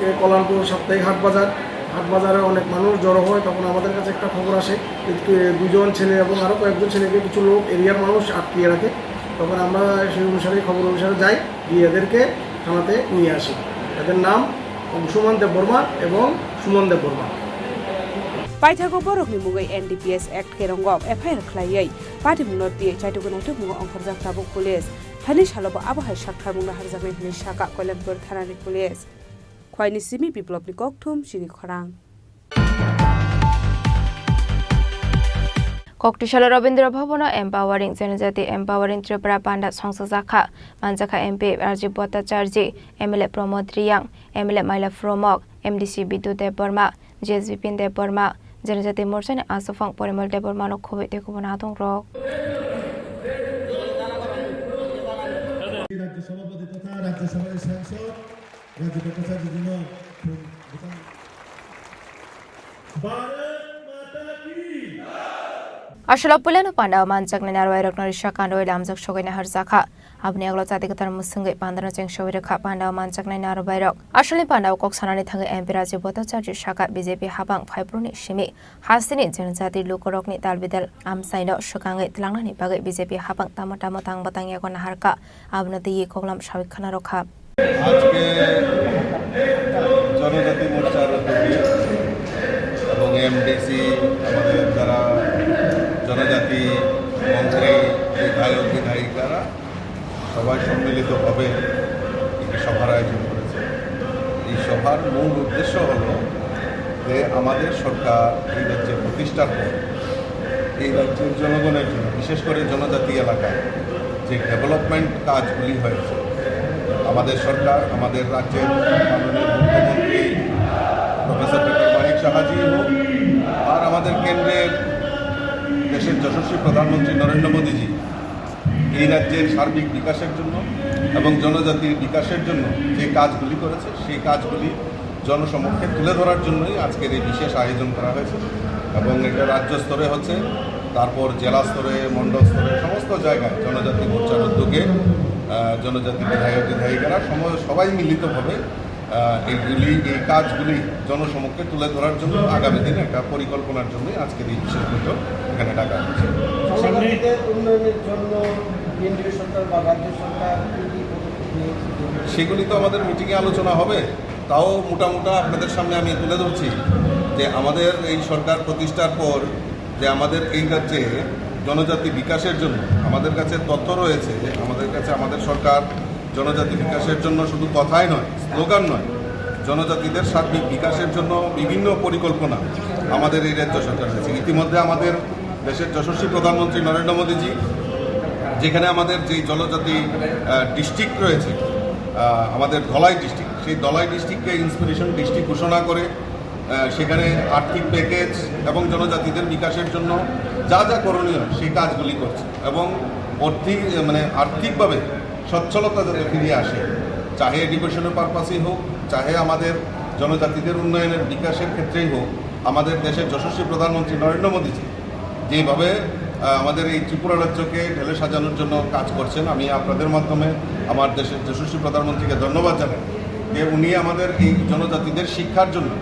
এ কল্যাণপুর সাপ্তাহিক হাট বাজার, হাট বাজারে অনেক মানুষ জড়ো হয়, তখন আমাদের কাছে একটা খবর আসে যে দুজন ছেলে এবং আরও কয়েকজন ছেলেকে কিছু লোক এরিয়ার মানুষ আটকিয়ে রাখে। তখন আমরা সেই অনুসারে, খবর অনুসারে যাই, গিয়ে এদেরকে থানাতে নিয়ে আসি। এদের নাম অংশুমান দেববর্মা এবং সুমন Debbarma. Paithago borokni mungwi N D P S Act kerongok F I R khlaiwi patimungno twiwi chaitugwi naitugmungo ongkhorjak tabuk police. Thani salobo abo hai saktharmungno harjaknai hwnwi sakha Koilanpur thanani police. Khwaini simi Biplopni kokthum chini khorang. Koktisalo Rabindra Bhabono Empowering Janajati Empowering Tripura panda songsajakha. Manjakha M P Rajiv Bhattacharjee, M L A Pramod Reang, M L A Maila Pramok, M D C Bidyu Debbarma, G S Bipin Debbarma, Janajati Morchani Aswphang Porimal Debbarmano khobwi tei kubun adongrok. রাজ্য সভাপতি তথা রাজ্যসভার সাংসদ রাজীব ভট্টাচার্য জন্য ভারত মাতা কি। Aswlao puilano pandao manjaknai narwai rokno risa kanrwi lamjak sogwi naharjakha. Aboni yagulo chati kwtal mwswngwi pandano cheng sogwi rwkha pandao manjaknai narwai rok. Aswlni pandao kok sanani thangwi M P Rajiv Bhattacharjee sakha B J P habang phaiphuru ni simi hasteni janajati lukurokni dalbidal amchaino swkangwi twlangnani bagwi B J P habang tamo tamo tangbo tangyago naharkha, abono twiwi koklam sawi khna rwkha. আজকে জনজাতি মোর্চার উদ্যোগে এবং এমডিসি, আমাদের যারা জনজাতি মন্ত্রী, বিধায়ক, বিধায়িকারা সবাই সম্মিলিতভাবে একটি সভার আয়োজন করেছে। এই সভার মূল উদ্দেশ্য হলো যে আমাদের সরকার এই রাজ্যে প্রতিষ্ঠার পর এই রাজ্যের জনগণের জন্য, বিশেষ করে জনজাতি এলাকায় যে ডেভেলপমেন্ট কাজগুলি হয়েছে, আমাদের সরকার, আমাদের রাজ্যের মাননীয় মুখ্যমন্ত্রী প্রফেসর ডক্টর মানিক সাহাজি হোক, আর আমাদের কেন্দ্রের দেশের যশস্বী প্রধানমন্ত্রী নরেন্দ্র মোদীজি এই রাজ্যের সার্বিক বিকাশের জন্য এবং জনজাতির বিকাশের জন্য যে কাজগুলি করেছে, সেই কাজগুলি জনসমক্ষে তুলে ধরার জন্যই আজকের এই বিশেষ আয়োজন করা হয়েছে। এবং এটা রাজ্য স্তরে হচ্ছে, তারপর জেলা স্তরে, মণ্ডল স্তরে, সমস্ত জায়গায় জনজাতি মোর্চার উদ্যোগে, আহ, জনজাতি বিধায়ক বিধায়িকারা সম-, সবাই মিলিতভাবে, আহ, এইগুলি, এই কাজগুলি জনসমক্ষে তুলে ধরার জন্য আগামী দিনে একটা পরিকল্পনার জন্য আজকের এই বিশেষ বৈঠক এখানে ডাকা হয়েছে। জনজাতিদের উন্নয়নের জন্য কেন্দ্রীয় সরকার বা রাজ্য সরকার কি কি পদক্ষেপ নিয়েছে? সেগুলি তো আমাদের মিটিংয়ে আলোচনা হবে। তাও মোটা মোটা আপনাদের সামনে আমি তুলে ধরছি যে আমাদের এই সরকার প্রতিষ্ঠার পর যে আমাদের এই রাজ্যে জনজাতি বিকাশের জন্য আমাদের কাছে তথ্য রয়েছে, যে আমাদের কাছে আমাদের সরকার জনজাতি বিকাশের জন্য শুধু কথাই নয়, স্লোগান নয়, জনজাতিদের সার্বিক বিকাশের জন্য বিভিন্ন পরিকল্পনা আমাদের এই রাজ্য সরকার রয়েছে। ইতিমধ্যে আমাদের দেশের যশস্বী প্রধানমন্ত্রী নরেন্দ্র মোদীজি যেখানে আমাদের যে জনজাতি, আহ, ডিস্ট্রিক্ট রয়েছে, আহ, আমাদের ধলাই ডিস্ট্রিক্ট, সেই ধলাই ডিস্ট্রিক্টকে ইন্সপিরেশন ডিস্ট্রিক্ট ঘোষণা করে, আহ, সেখানে আর্থিক প্যাকেজ এবং জনজাতিদের বিকাশের জন্য যা যা করণীয় সেই কাজগুলি করছে এবং অর্থিক, মানে আর্থিকভাবে সচ্ছলতা যাতে ফিরে আসে, চাহে এডুকেশনের পারপাসেই হোক, চাহে আমাদের জনজাতিদের উন্নয়নের বিকাশের ক্ষেত্রেই হোক, আমাদের দেশের যশস্বী প্রধানমন্ত্রী নরেন্দ্র মোদীজি যেভাবে আহ, আমাদের এই ত্রিপুরা রাজ্যকে ঢেলে সাজানোর জন্য কাজ করছেন। আমি আপনাদের মাধ্যমে আমার দেশের যশস্বী প্রধানমন্ত্রীকে ধন্যবাদ জানাই যে উনি আমাদের এই জনজাতিদের শিক্ষার জন্য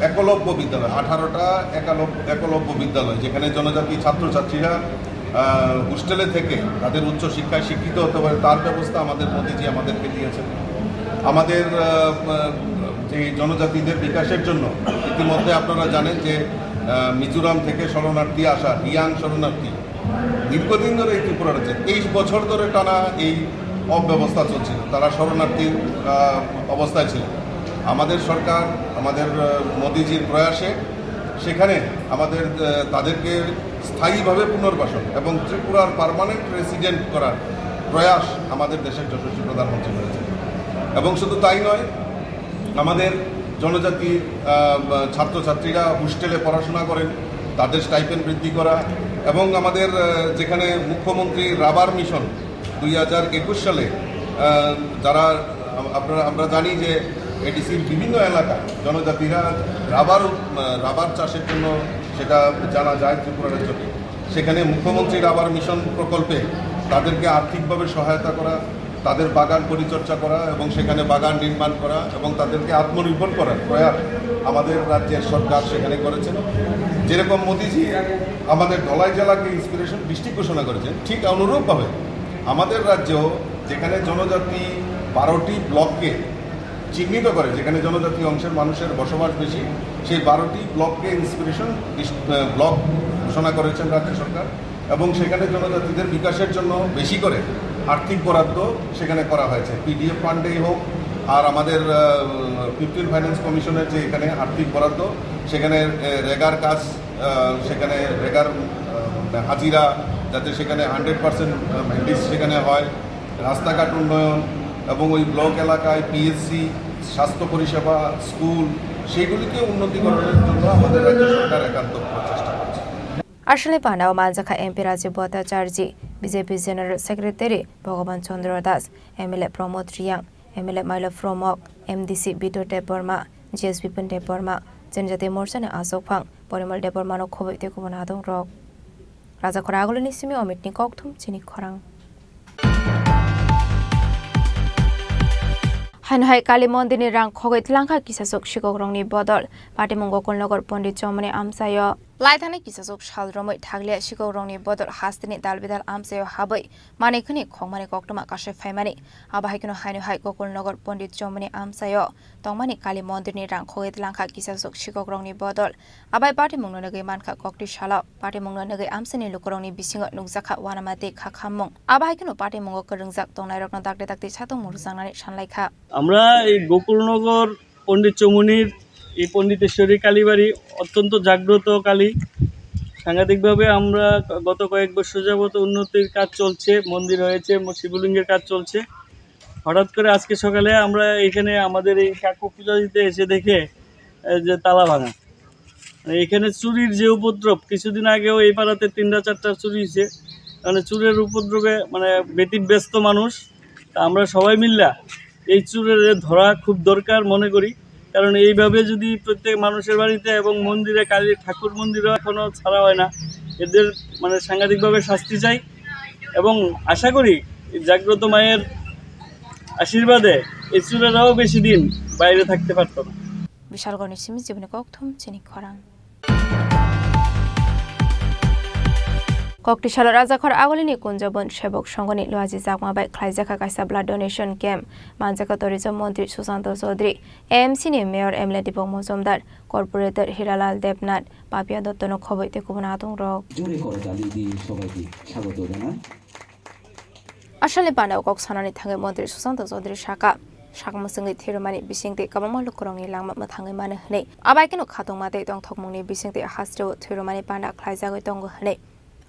একলব্য বিদ্যালয়, আঠারোটা একলব-, একলব্য বিদ্যালয়, যেখানে জনজাতি ছাত্রছাত্রীরা, আহ, হোস্টেলে থেকে তাদের উচ্চ শিক্ষায় শিক্ষিত হতে পারে, তার ব্যবস্থা আমাদের মোদিজি আমাদেরকে দিয়েছেন। আমাদের, আহ, আহ, যে জনজাতিদের বিকাশের জন্য ইতিমধ্যে আপনারা জানেন যে, আহ, মিজোরাম থেকে শরণার্থী আসা, রিয়াং শরণার্থী, দীর্ঘদিন ধরে এই ত্রিপুরা রাজ্যে তেইশ বছর ধরে টানা এই অব্যবস্থা চলছিল, তারা শরণার্থীর, আহ, অবস্থায় ছিল। আমাদের সরকার, আমাদের, আহ, মোদিজির প্রয়াসে সেখানে আমাদের, আহ, তাদেরকে স্থায়ীভাবে পুনর্বাসন এবং ত্রিপুরার পার্মানেন্ট রেসিডেন্ট করার প্রয়াস আমাদের দেশের যশস্বী প্রধানমন্ত্রী করেছেন। এবং শুধু তাই নয়, আমাদের জনজাতি, আহ, ছাত্রছাত্রীরা হোস্টেলে পড়াশোনা করেন, তাদের স্টাইপেন্ড বৃদ্ধি করা এবং আমাদের, আহ, যেখানে মুখ্যমন্ত্রী রাবার মিশন দুই হাজার একুশ সালে, আহ, যারা আম-, আপনারা, আমরা জানি যে এডিসির বিভিন্ন এলাকা জনজাতিরা রাবার উৎ-, আহ, রাবার চাষের জন্য সেটা জানা যায় ত্রিপুরা রাজ্যকে। সেখানে মুখ্যমন্ত্রী রাবার মিশন প্রকল্পে তাদেরকে আর্থিকভাবে সহায়তা করা, তাদের বাগান পরিচর্যা করা এবং সেখানে বাগান নির্মাণ করা এবং তাদেরকে আত্মনির্ভর করার প্রয়াস আমাদের রাজ্যের সরকার সেখানে করেছেন। যেরকম মোদিজি আমাদের ধলাই জেলাকে ইন্সপিরেশন ডিস্ট্রিক্ট ঘোষণা করেছেন, ঠিক অনুরূপভাবে আমাদের রাজ্যেও যেখানে জনজাতি বারোটি ব্লককে চিহ্নিত করে, যেখানে জনজাতি অংশের মানুষের বসবাস বেশি, সেই বারোটি ব্লককে ইন্সপিরেশন ডিস-, আহ, ব্লক ঘোষণা করেছেন রাজ্য সরকার এবং সেখানে জনজাতিদের বিকাশের জন্য বেশি করে আর্থিক বরাদ্দ সেখানে করা হয়েছে, পিডিএফ ফান্ডেই হোক আর আমাদের, আহ, ফিফটিন ফাইন্যান্স কমিশনের যে এখানে আর্থিক বরাদ্দ, সেখানে, আহ, রেগার কাজ, আহ, সেখানে রেগার, আহ, হাজিরা, যাতে সেখানে হান্ড্রেড পার্সেন্ট মেন্ডিস সেখানে হয়, রাস্তাঘাট উন্নয়ন এবং ওই ব্লক এলাকায় পিএইচসি, স্বাস্থ্য পরিষেবা, স্কুল, সেইগুলিকে উন্নতিকরণের জন্য আমাদের রাজ্য সরকার একান্ত প্রচেষ্টা করছে। Aswkni panao manjakha M P Rajiv Bhattacharjee, B J P General Secretary Bhagavan Chandra Das, M L A Pramod Reang, M L A Maila Pramok, M D C Bidyut Debbarma, G S Bipin Debbarma, Janjati Morchani Achukphang Porimal Debbarmano khobwi tei kubun adongrok. Rajakhor Agulini simi Omitni kokthum chini khorang. Haino hai Kali mondirni rang khogwi tlangkha kisasuk sikokrokni bodol. Patimung Gokulnagar Pondit Chomoni amchaio. Laithani kisasuk sal romwi thakliya sikokrokni bodol hasteni dalbidal amchaio habwi manwi khwnwi khokmani koktwma kasai phaimani. Abo hai kheno haino hai Gokulnagar Pondit Chomoni amchaio tongmani Kali mondirni rang khogwi tlangkha kisasuk sikokrokni bodol. Abai patimungno nugwi mankha kokti salo. Patimungno nugwi amchaini lukurokni bisingo nukjakha uanama tei kha khammung. Abo hai kheno patimungo kwrwngjak tongnairokno dakti dakti satung murukjaknani sanlaikha. আমরা এই গোকুলনগর পণ্ডিত চমুনির এই পণ্ডিতেশ্বরী কালীবাড়ি অত্যন্ত জাগ্রত কালী। সাংঘাতিকভাবে আমরা গত কয়েক বছর যাবত উন্নতির কাজ চলছে, মন্দির হয়েছে, ম-, শিবলিঙ্গের কাজ চলছে। হঠাৎ করে আজকে সকালে আমরা এখানে আমাদের এই কাকু পূজা দিতে এসে দেখে, এ, যে তালা ভাঙা। মানে এখানে চুরির যে উপদ্রব, কিছুদিন আগেও এই পাড়াতে তিনটা চারটা চুরি হয়েছে। মানে চুরের উপদ্রবে মানে ব্যতিব্যস্ত মানুষ। তা আমরা সবাই মিল্লা এই চুরের ধরা খুব দরকার মনে করি, কারণ এইভাবে যদি প্রত্যেক মানুষের বাড়িতে এবং মন্দিরে, কালী ঠাকুর মন্দিরেও এখনো ছাড়া হয় না, এদের মানে সাংঘাতিকভাবে শাস্তি চাই। এবং আশা করি এই জাগ্রত মায়ের আশীর্বাদে এই চুরেরাও বেশি দিন বাইরে থাকতে পারতো না। Bishalgarhni simi chibini kokthum chini khorang. Kokti salo Rajakhor Agulini Kunjabon Sebok Songhoni luaji jakma bai khlaijakha kaisa blood donation camp. Manjakha tourism montri Susanto Chaudhary, A M C ni mayor M L A Deepak Majumdar, corporator Hiralal Debnath, Papia Dotto no khoboi tei kubun adongrok. জোরে করতালি দিয়ে সবাইকে স্বাগত জানান। Asalni panao kok sanani thangwi montri Susanto Chaudhary saka, sak mwswngwi thwirwmani bisingtwi kwbangma lukurokni langma mwthangwi mano hwnwi. Abai kheno khatungma tei tongthokmungni bisingtwi hasteo thwirwmani panda khlaijagwi tongo hwnwi.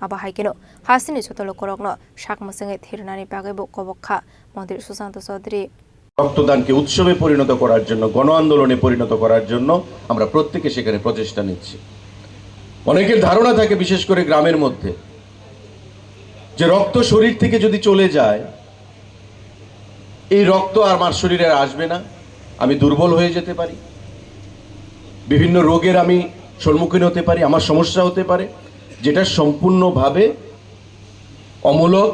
Abo hai kheno hasteni joto lukurokno sak mwswngwi thwirwnani bagwibo kobok kha montri Susanto Chaudhary. রক্তদানকে উৎসবে পরিণত করার জন্য, গণ আন্দোলনে পরিণত করার জন্য আমরা প্রত্যেকে সেখানে প্রচেষ্টা নিচ্ছি। অনেকের ধারণা থাকে, বিশেষ করে গ্রামের মধ্যে, যে রক্ত শরীর থেকে যদি চলে যায়, এই রক্ত আর আমার শরীরে আর আসবে না, আমি দুর্বল হয়ে যেতে পারি, বিভিন্ন রোগের আমি সম্মুখীন হতে পারি, আমার সমস্যা হতে পারে। যেটা সম্পূর্ণভাবে অমূলক,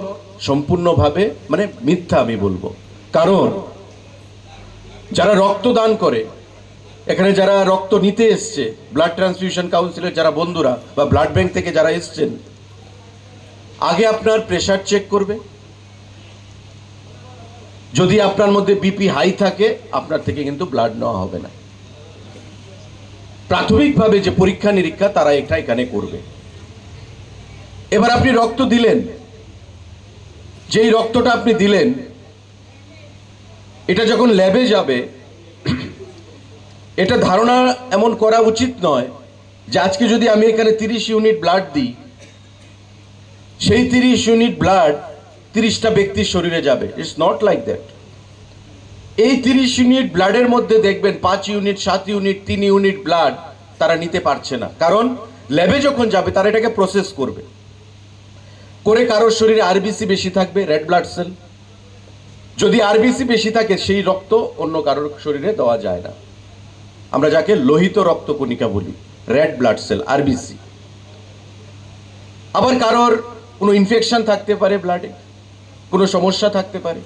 সম্পূর্ণভাবে মানে মিথ্যা আমি বলবো। কারণ যারা রক্তদান করে, এখানে যারা রক্ত নিতে এসছে, ব্লাড ট্রান্সফিউশন কাউন্সিলের যারা বন্ধুরা বা ব্লাড ব্যাংক থেকে যারা এসছেন, আগে আপনার প্রেশার চেক করবে। যদি আপনার মধ্যে বিপি হাই থাকে, আপনার থেকে কিন্তু ব্লাড নেওয়া হবে না। প্রাথমিকভাবে যে পরীক্ষা নিরীক্ষা, তারা এটা এখানে করবে। এবার আপনি রক্ত দিলেন, যেই রক্তটা আপনি দিলেন, এটা যখন ল্যাবে যাবে, এটা ধারণা এমন করা উচিত নয় যে আজকে যদি আমি এখানে তিরিশ ইউনিট ব্লাড দিই, সেই তিরিশ ইউনিট ব্লাড তিরিশটা ব্যক্তির শরীরে যাবে। It's not like that. এই তিরিশ ইউনিট ব্লাডের মধ্যে দেখবেন পাঁচ ইউনিট, সাত ইউনিট, তিন ইউনিট ব্লাড তারা নিতে পারছে না, কারণ ল্যাবে যখন যাবে তারা এটাকে প্রসেস করবে, করে কারোর শরীরে আরবিসি বেশি থাকবে, রেড ব্লাড সেল। যদি আরবিসি বেশি থাকে, সেই রক্ত অন্য কারোর শরীরে দেওয়া যায় না। আমরা যাকে লোহিত রক্তকণিকা বলি, রেড ব্লাড সেল, আরবিসি। আবার কারোর কোনো ইনফেকশন থাকতে পারে ব্লাডে, কোনো সমস্যা থাকতে পারে।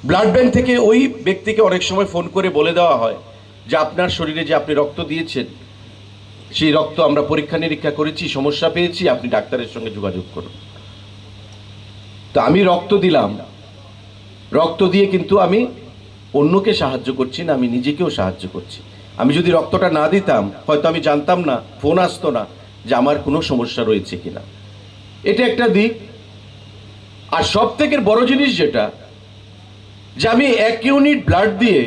ব্লাড ব্যাংক থেকে ওই ব্যক্তিকে অনেক সময় ফোন করে বলে দেওয়া হয় যে আপনার শরীরে যে আপনি রক্ত দিয়েছেন, সেই রক্ত আমরা পরীক্ষা নিরীক্ষা করেছি, সমস্যা পেয়েছি, আপনি ডাক্তারের সঙ্গে যোগাযোগ করুন। তো আমি রক্ত দিলাম, রক্ত দিয়ে কিন্তু আমি অন্যকে সাহায্য করছি না, আমি নিজেকেও সাহায্য করছি। আমি যদি রক্তটা না দিতাম, হয়তো আমি জানতাম না, ফোন আসতো না যে আমার কোনো সমস্যা রয়েছে কিনা। এটা একটা দিক। আর সব থেকে বড় জিনিস যেটা, যে আমি এক ইউনিট ব্লাড দিয়ে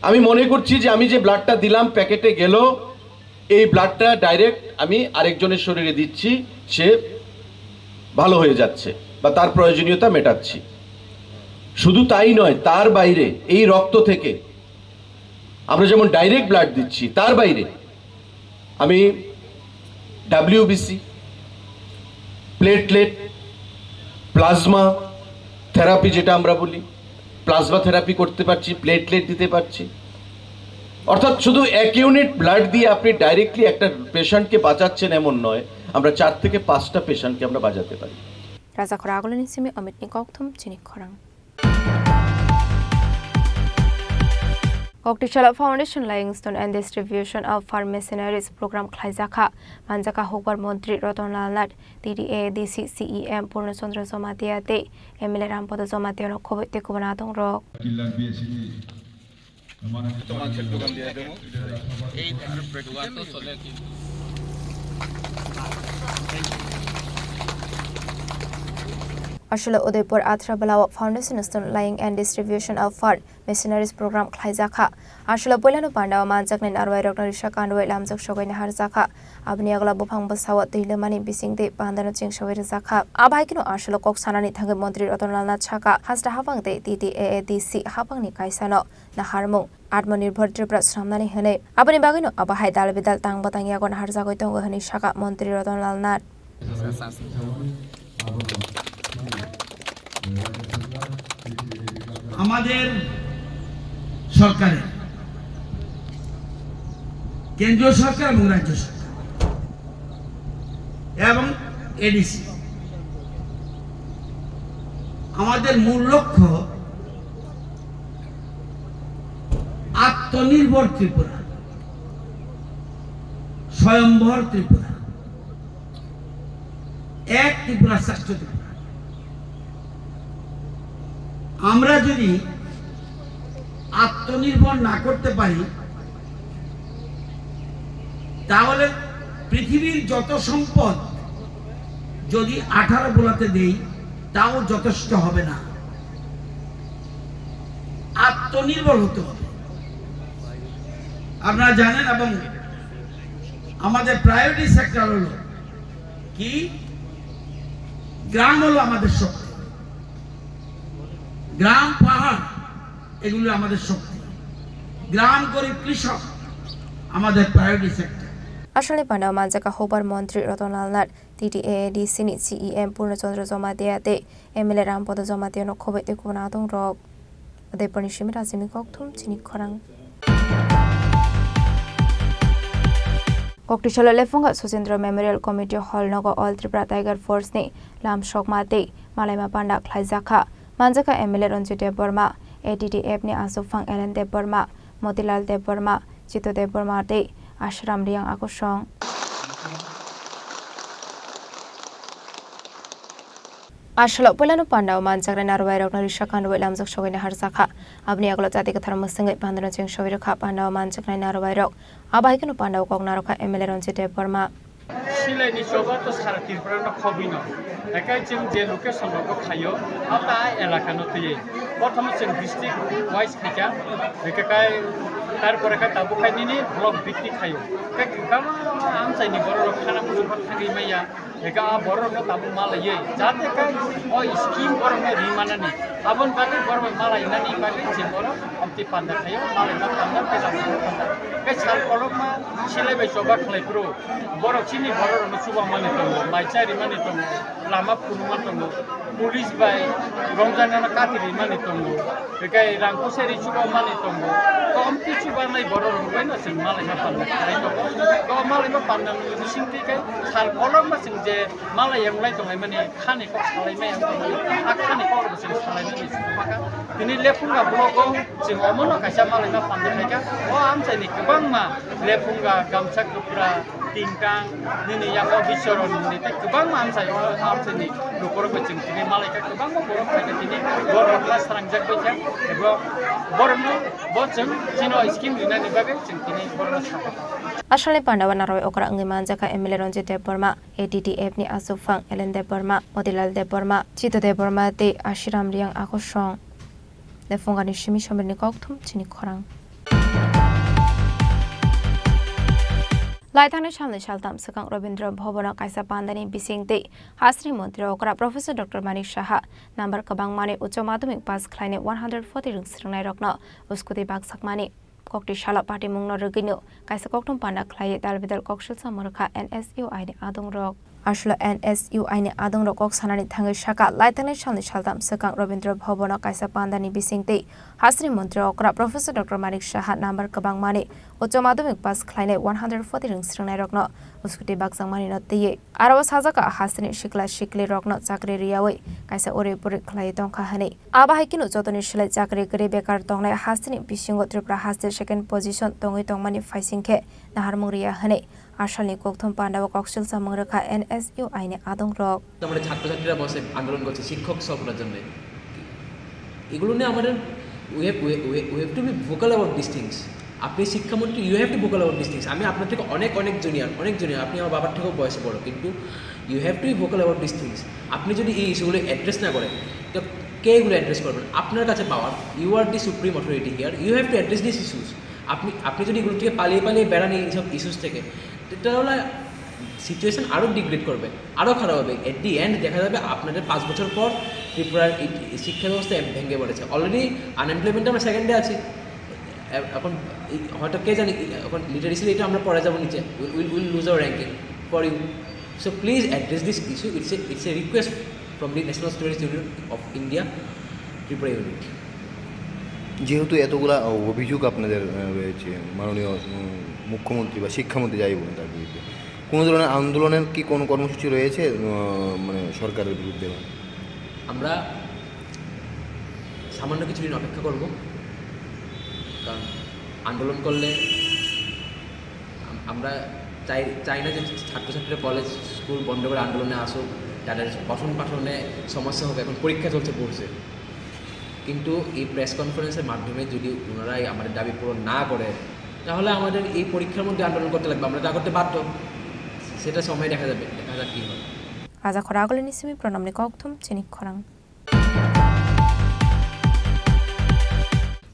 আমি মনে করছি যে আমি যে ব্লাডটা দিলাম, প্যাকেটে গেল, এই ব্লাডটা ডাইরেক্ট আমি আরেকজনের শরীরে দিচ্ছি, সে ভালো হয়ে যাচ্ছে বা তার প্রয়োজনীয়তা মেটাচ্ছি। শুধু তাই নয়, তার বাইরে এই রক্ত থেকে আমরা যেমন ডাইরেক্ট ব্লাড দিচ্ছি, তার বাইরে আমি ডাব্লিউবিসি, প্লেটলেট, প্লাজমা থেরাপি যেটা আমরা বলি, প্লাজমা থেরাপি করতে পারছি, প্লেটলেট দিতে পারছি। অর্থাৎ শুধু এক ইউনিট ব্লাড দিয়ে আপনি ডাইরেক্টলি একটা পেশেন্টকে বাঁচাচ্ছেন এমন নয়, আমরা চার থেকে পাঁচটা পেশেন্টকে আমরা বাঁচাতে পারি। Rajakhor Agulini simi Amit ni kokthum chini khorang. Koktisala Foundation Lyingstone and Distribution of Farm Machineries program khlaijakha. Manjakha hukbar Montri Roton Lal Nath, T D A D C C E M Purno Chandra Jamatia tei M L A Rampada Jamatia no khoboi tei kubun adong rok. Aswla Udaipur Athra Belao Foundation Stone Laying and Distribution of Farm Machineries program khlaijakha. Aswla puilano pandao manjaknai narwai rokno risa kanrwai lamjak sogwi naharjakha. Aboni yagulo buphang bwsao twi lemani bisingtwi pandano chengsawi rwjakha. Abahaikeno aswla kok sanani thangwi Montri Roton Lal Nath sakha, hasta haphang tei T T A A D C haphangni kaisano naharmung Atmanirbhar Tripura swnamnani hwnwi. Aboni bagwino abahai dal bidal tang bwtang yago naharjagwi tongo hwnwi sakha Montri Roton Lal Nath. আমাদের সরকারের, কেন্দ্রীয় সরকার এবং রাজ্য সরকার এবং এডিসি, আমাদের মূল লক্ষ্য আত্মনির্ভর ত্রিপুরা, স্বয়ম্ভর ত্রিপুরা, এক ত্রিপুরা, শ্রেষ্ঠ ত্রিপুরা। আমরা যদি আত্মনির্ভর না করতে পারি, তাহলে পৃথিবীর যত সম্পদ যদি আঠারো বোলাতে দেই, তাও যথেষ্ট হবে না। আত্মনির্ভর হতে হবে। আপনারা জানেন, এবং আমাদের প্রায়োরিটি সেক্টর হলো কি, গ্রাম হলো আমাদের শক্তি, গ্রাম, পাহাড়, এগুলো আমাদের শক্তি, গ্রাম, গরিব, কৃষক আমাদের priority sector. Aswlani pandao manjakha hukbar Montri Roton Lal Nath, T T A A D C ni C E M Purno Chandra Jamatia tei M L A Rampada Jamatia no khoboi tei kubun adong rok. Udaipurni simi Rajini kokthum chini khorang. Koktisalo Lephunga Sojendra Memorial Committee Hall nogo All Tripura Tiger Force ni lam sokma tei malaima panda khlaijakha. Manjakha M L A Ranjit Debbarma, A T D F ni aswkphang Ellen Debbarma, Motilal Debbarma, Chito Debbarma tei Ashram Riang Akosong. Asalo puilano pandao manjaknai narwai rokno risa kandoi lamjak sogwi naharjakha. Aboni yagulo jati kwthar mwswngwi pandano cheng sogwi rwkha pandao manjaknai narwai rok. Abo hai kheno pandao kok narwkha M L A Ranjit Debbarma. Silaini choba to sara Tripura no khobwi no. Ekai chwng je location rogo khaio, ata elaka no twiwi. Prothom chwng district wise khaikha, hwnkhe kai tarpore kai tabuk khai nini block bhitti khaio. Kai kwbangma amchaini borok rok khana muchung thangwi maya. Eka a borok no tabuk malaiwi, jate kai o scheme borok no ri manani, aboni bagwi borok bai malai nani bagwi je borok amtwi panda khaio, malai ma panda, tei rang ma panda. Kai sal kolok ma silai bai choba khlai phuru, borok chini borok rok no chuba mani tongo, mai chari mani tongo, lama phuru ma tongo, police bai romjak nano kati ri mani tongo. Bekai rang kuseri chuba mani tongo. Kom ti chuba nai borok rok bai no chwng malai ma panda khlai tongo. Ko malai ma panda ni bising ti kai sal kolok ma chwng je malai yang lai tongo mani khani kok salai ma yang tongo. A khani kok rok chwng salai ma ni chuba ka. Tini Lephunga block o chwng omo no kaisa malai ma panda khlai ka. O amchai ni kwbangma Lephunga gamsa kwpra tingkang nini yago bisoron ni tei kwbangma amchai o amchai ni lukurok bai chwng tini malaikha kwbangma borok phaikha tini borok rok kha srangjak baikha ebo borok no bo chwng chini o scheme rinani bagwi chwng tini borok no sakha. Asalni pandao narwai okra wngwi manjakha M L A Ranjit Debbarma, A T D F ni aswkphang Ellen Debbarma, Motilal Debbarma, Chito Debbarma tei Ashiram Riang Akosong. Lephungani simi somirni kokthum chini khorang. Laithangni salni saltam swkang Rabindra Bhavan-o kaisa pandani bising tei hasini montri okra Professor Doctor Manik Saha number kwbangmani ucho madhyamik pass khlainai one hundred forty rwng swrwngnairokno uskuti bakjakmani. Kokti salo patimungno rwgwino kaisa kokthum panda khlaiwi dalbidal koksilsa mwrwkha N S U I ni adongrok. Aswla N S U I ni adongrok kok sanani thangwi sakha, laithangni salni saltam swkang Rabindra Bhavan-o kaisa pandani bising tei hasini montri okra Professor Doctor Manik Saha number kwbangmani ucho madhyamik pass khlainai one hundred forty rwng swrwngnairokno uskuti bakjakmanino twiwi. Aro o sajak, hasini sikla siklirokno chakri riyawi kaisa uri puri khlaiwi tongkha hwnwi. Abo hai kheno jotoni slai chakri kwrwi bekar tongnai hasini bisingo Tripura haste second position tongwi tongmani phaising khe naharmung riya hwnwi asalni kokthum pandao koksil samung rwkha N S U I ni adongrok. আমাদের ছাত্রছাত্রীরা বসে আন্দোলন করছে শিক্ষক সব করার জন্য। এগুলো নিয়ে আমাদের we have, we, we, we have to be vocal about these things. আপনি শিক্ষামন্ত্রী, you have to vocal about these things. আমি আপনার থেকে অনেক অনেক জুনিয়র, অনেক জুনিয়র, আপনি আমার বাবার থেকেও বয়সে বড়, কিন্তু you have to be vocal about these things. আপনি যদি এই ইস্যুগুলো অ্যাড্রেস না করেন, তো কে এগুলো অ্যাড্রেস করবেন? আপনার কাছে পাওয়ার, you are the supreme authority here, you have to address these issues. আপনি, আপনি যদি এগুলো থেকে পালিয়ে পালিয়ে বেড়ান এই সব ইস্যুস থেকে, তো তাহলে সিচুয়েশন আরও ডিগ্রেড করবে, আরও খারাপ হবে। এট দি এন্ড দেখা যাবে আপনাদের পাঁচ বছর পর ত্রিপুরার এই শিক্ষা ব্যবস্থা ভেঙে পড়েছে। অলরেডি আনএমপ্লয়মেন্টে আমরা সেকেন্ডে আছি। এ-, এখন এই হয়তো কে জানে, এখন লিটারেসি রেটে আমরা পড়ে যাবো নিচে, we'll, we'll, we'll lose our ranking for you. So please address this issue. It's a, it's a request from the National Students Union of India, Tripura unit. যেহেতু এতগুলা অ-, অভিযোগ আপনাদের, আহ, রয়েছে, মাননীয়, উম, মুখ্যমন্ত্রী বা শিক্ষামন্ত্রী যাই বলুন তার বিরুদ্ধে, কোনো ধরনের আন্দোলনের কি কোনো কর্মসূচি রয়েছে, আহ, মানে সরকারের বিরুদ্ধে? আমরা সামান্য কিছুদিন অপেক্ষা করব, কারণ আন্দোলন করলে আম-, আমরা চাই, চাই না যে ছাত্রছাত্রীরা কলেজ স্কুল বন্ধ করে আন্দোলনে আসুক, তাদের পঠন পাঠনে সমস্যা হোক। এখন পরীক্ষা চলছে, পড়ছে, কিন্তু এই প্রেস কনফারেন্সের মাধ্যমে যদি ওনারা এই আমাদের দাবি পূরণ না করে, তাহলে আমাদের এই পরীক্ষার মধ্যে আন্দোলন করতে লাগবে, আমরা তা করতে বাধ্য। সেটা সময় দেখা যাবে, দেখা যাক কী হয়। Aja khoragulini simi pranamni kokthum chini khorang.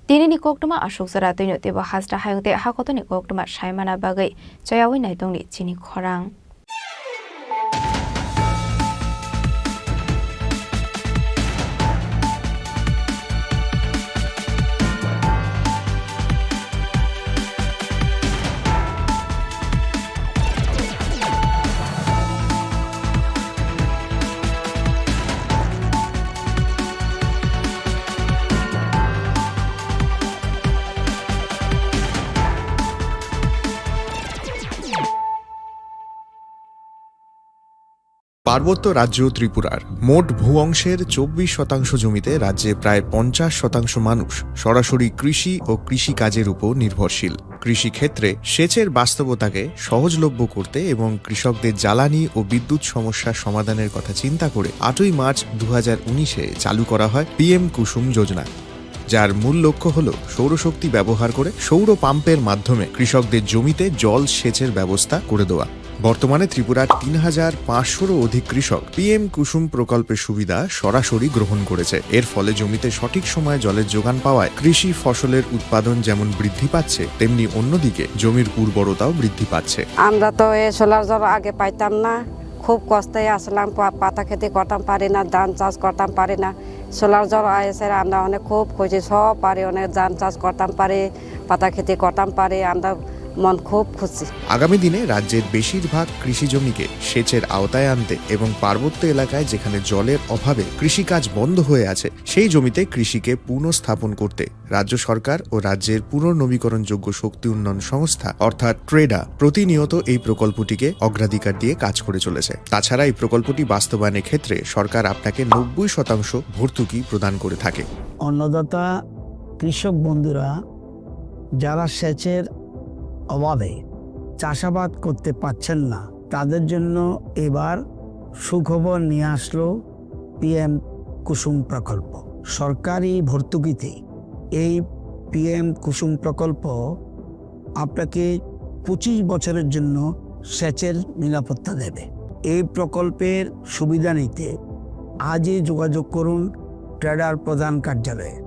Tinini koktwma aswk jora twino teibo hasta hayung tei hakotoni koktwma saimana bagwi chayawi naitongni chini khorang. পার্বত্য রাজ্য ত্রিপুরার মোট ভূ অংশের চব্বিশ শতাংশ জমিতে রাজ্যে প্রায় পঞ্চাশ শতাংশ মানুষ সরাসরি কৃষি ও কৃষিকাজের উপর নির্ভরশীল। কৃষিক্ষেত্রে সেচের বাস্তবতাকে সহজলভ্য করতে এবং কৃষকদের জ্বালানি ও বিদ্যুৎ সমস্যা সমাধানের কথা চিন্তা করে আটই মার্চ দু হাজার উনিশে চালু করা হয় পিএম কুসুম যোজনা, যার মূল লক্ষ্য হল সৌরশক্তি ব্যবহার করে সৌর পাম্পের মাধ্যমে কৃষকদের জমিতে জল সেচের ব্যবস্থা করে দেওয়া। বর্তমানে ত্রিপুরার তিন হাজার পাঁচশোরও অধিক কৃষক পিএম কুসুম প্রকল্পের সুবিধা সরাসরি গ্রহণ করেছে। এর ফলে জমিতে সঠিক সময়ে জলের যোগান পাওয়ায় কৃষি ফসলের উৎপাদন যেমন বৃদ্ধি পাচ্ছে, তেমনি অন্যদিকে জমির উর্বরতাও বৃদ্ধি পাচ্ছে। আমরা তো এই সোলার জল আগে পাইতাম না, খুব কষ্টে আসলাম, পা- পাতা খেতে করতাম পারি না, ধান চাষ করতাম পারি না। সোলার জল এসে আমরা অনেক খুব খুশি, সব পারি, অনেক ধান চাষ করতাম পারি, পাতা খেতে করতাম পারি, আমরা মন খুব খুশি। আগামী দিনে রাজ্যের বেশিরভাগ কৃষি জমিকে সেচের আওতায় আনতে এবং পার্বত্য এলাকায় যেখানে জলের অভাবে কৃষিকাজ বন্ধ হয়ে আছে, সেই জমিতে কৃষিকে পুনঃস্থাপন করতে রাজ্য সরকার ও রাজ্যের পুনর্নবীকরণযোগ্য শক্তি উন্নয়ন সংস্থা অর্থাৎ ট্রেডা প্রতিনিয়ত এই প্রকল্পটিকে অগ্রাধিকার দিয়ে কাজ করে চলেছে। তাছাড়া এই প্রকল্পটি বাস্তবায়নের ক্ষেত্রে সরকার আপনাকে নব্বই শতাংশ ভর্তুকি প্রদান করে থাকে। অন্নদাতা কৃষক বন্ধুরা যারা সেচের অভাবে চাষাবাদ করতে পারছেন না, তাদের জন্য এবার সুখবর নিয়ে আসলো পিএম কুসুম প্রকল্প। সরকারি ভর্তুকিতে এই পিএম কুসুম প্রকল্প আপনাকে পঁচিশ বছরের জন্য সেচের নিরাপত্তা দেবে। এই প্রকল্পের সুবিধা নিতে আজই যোগাযোগ করুন ট্রেডার প্রধান কার্যালয়ে।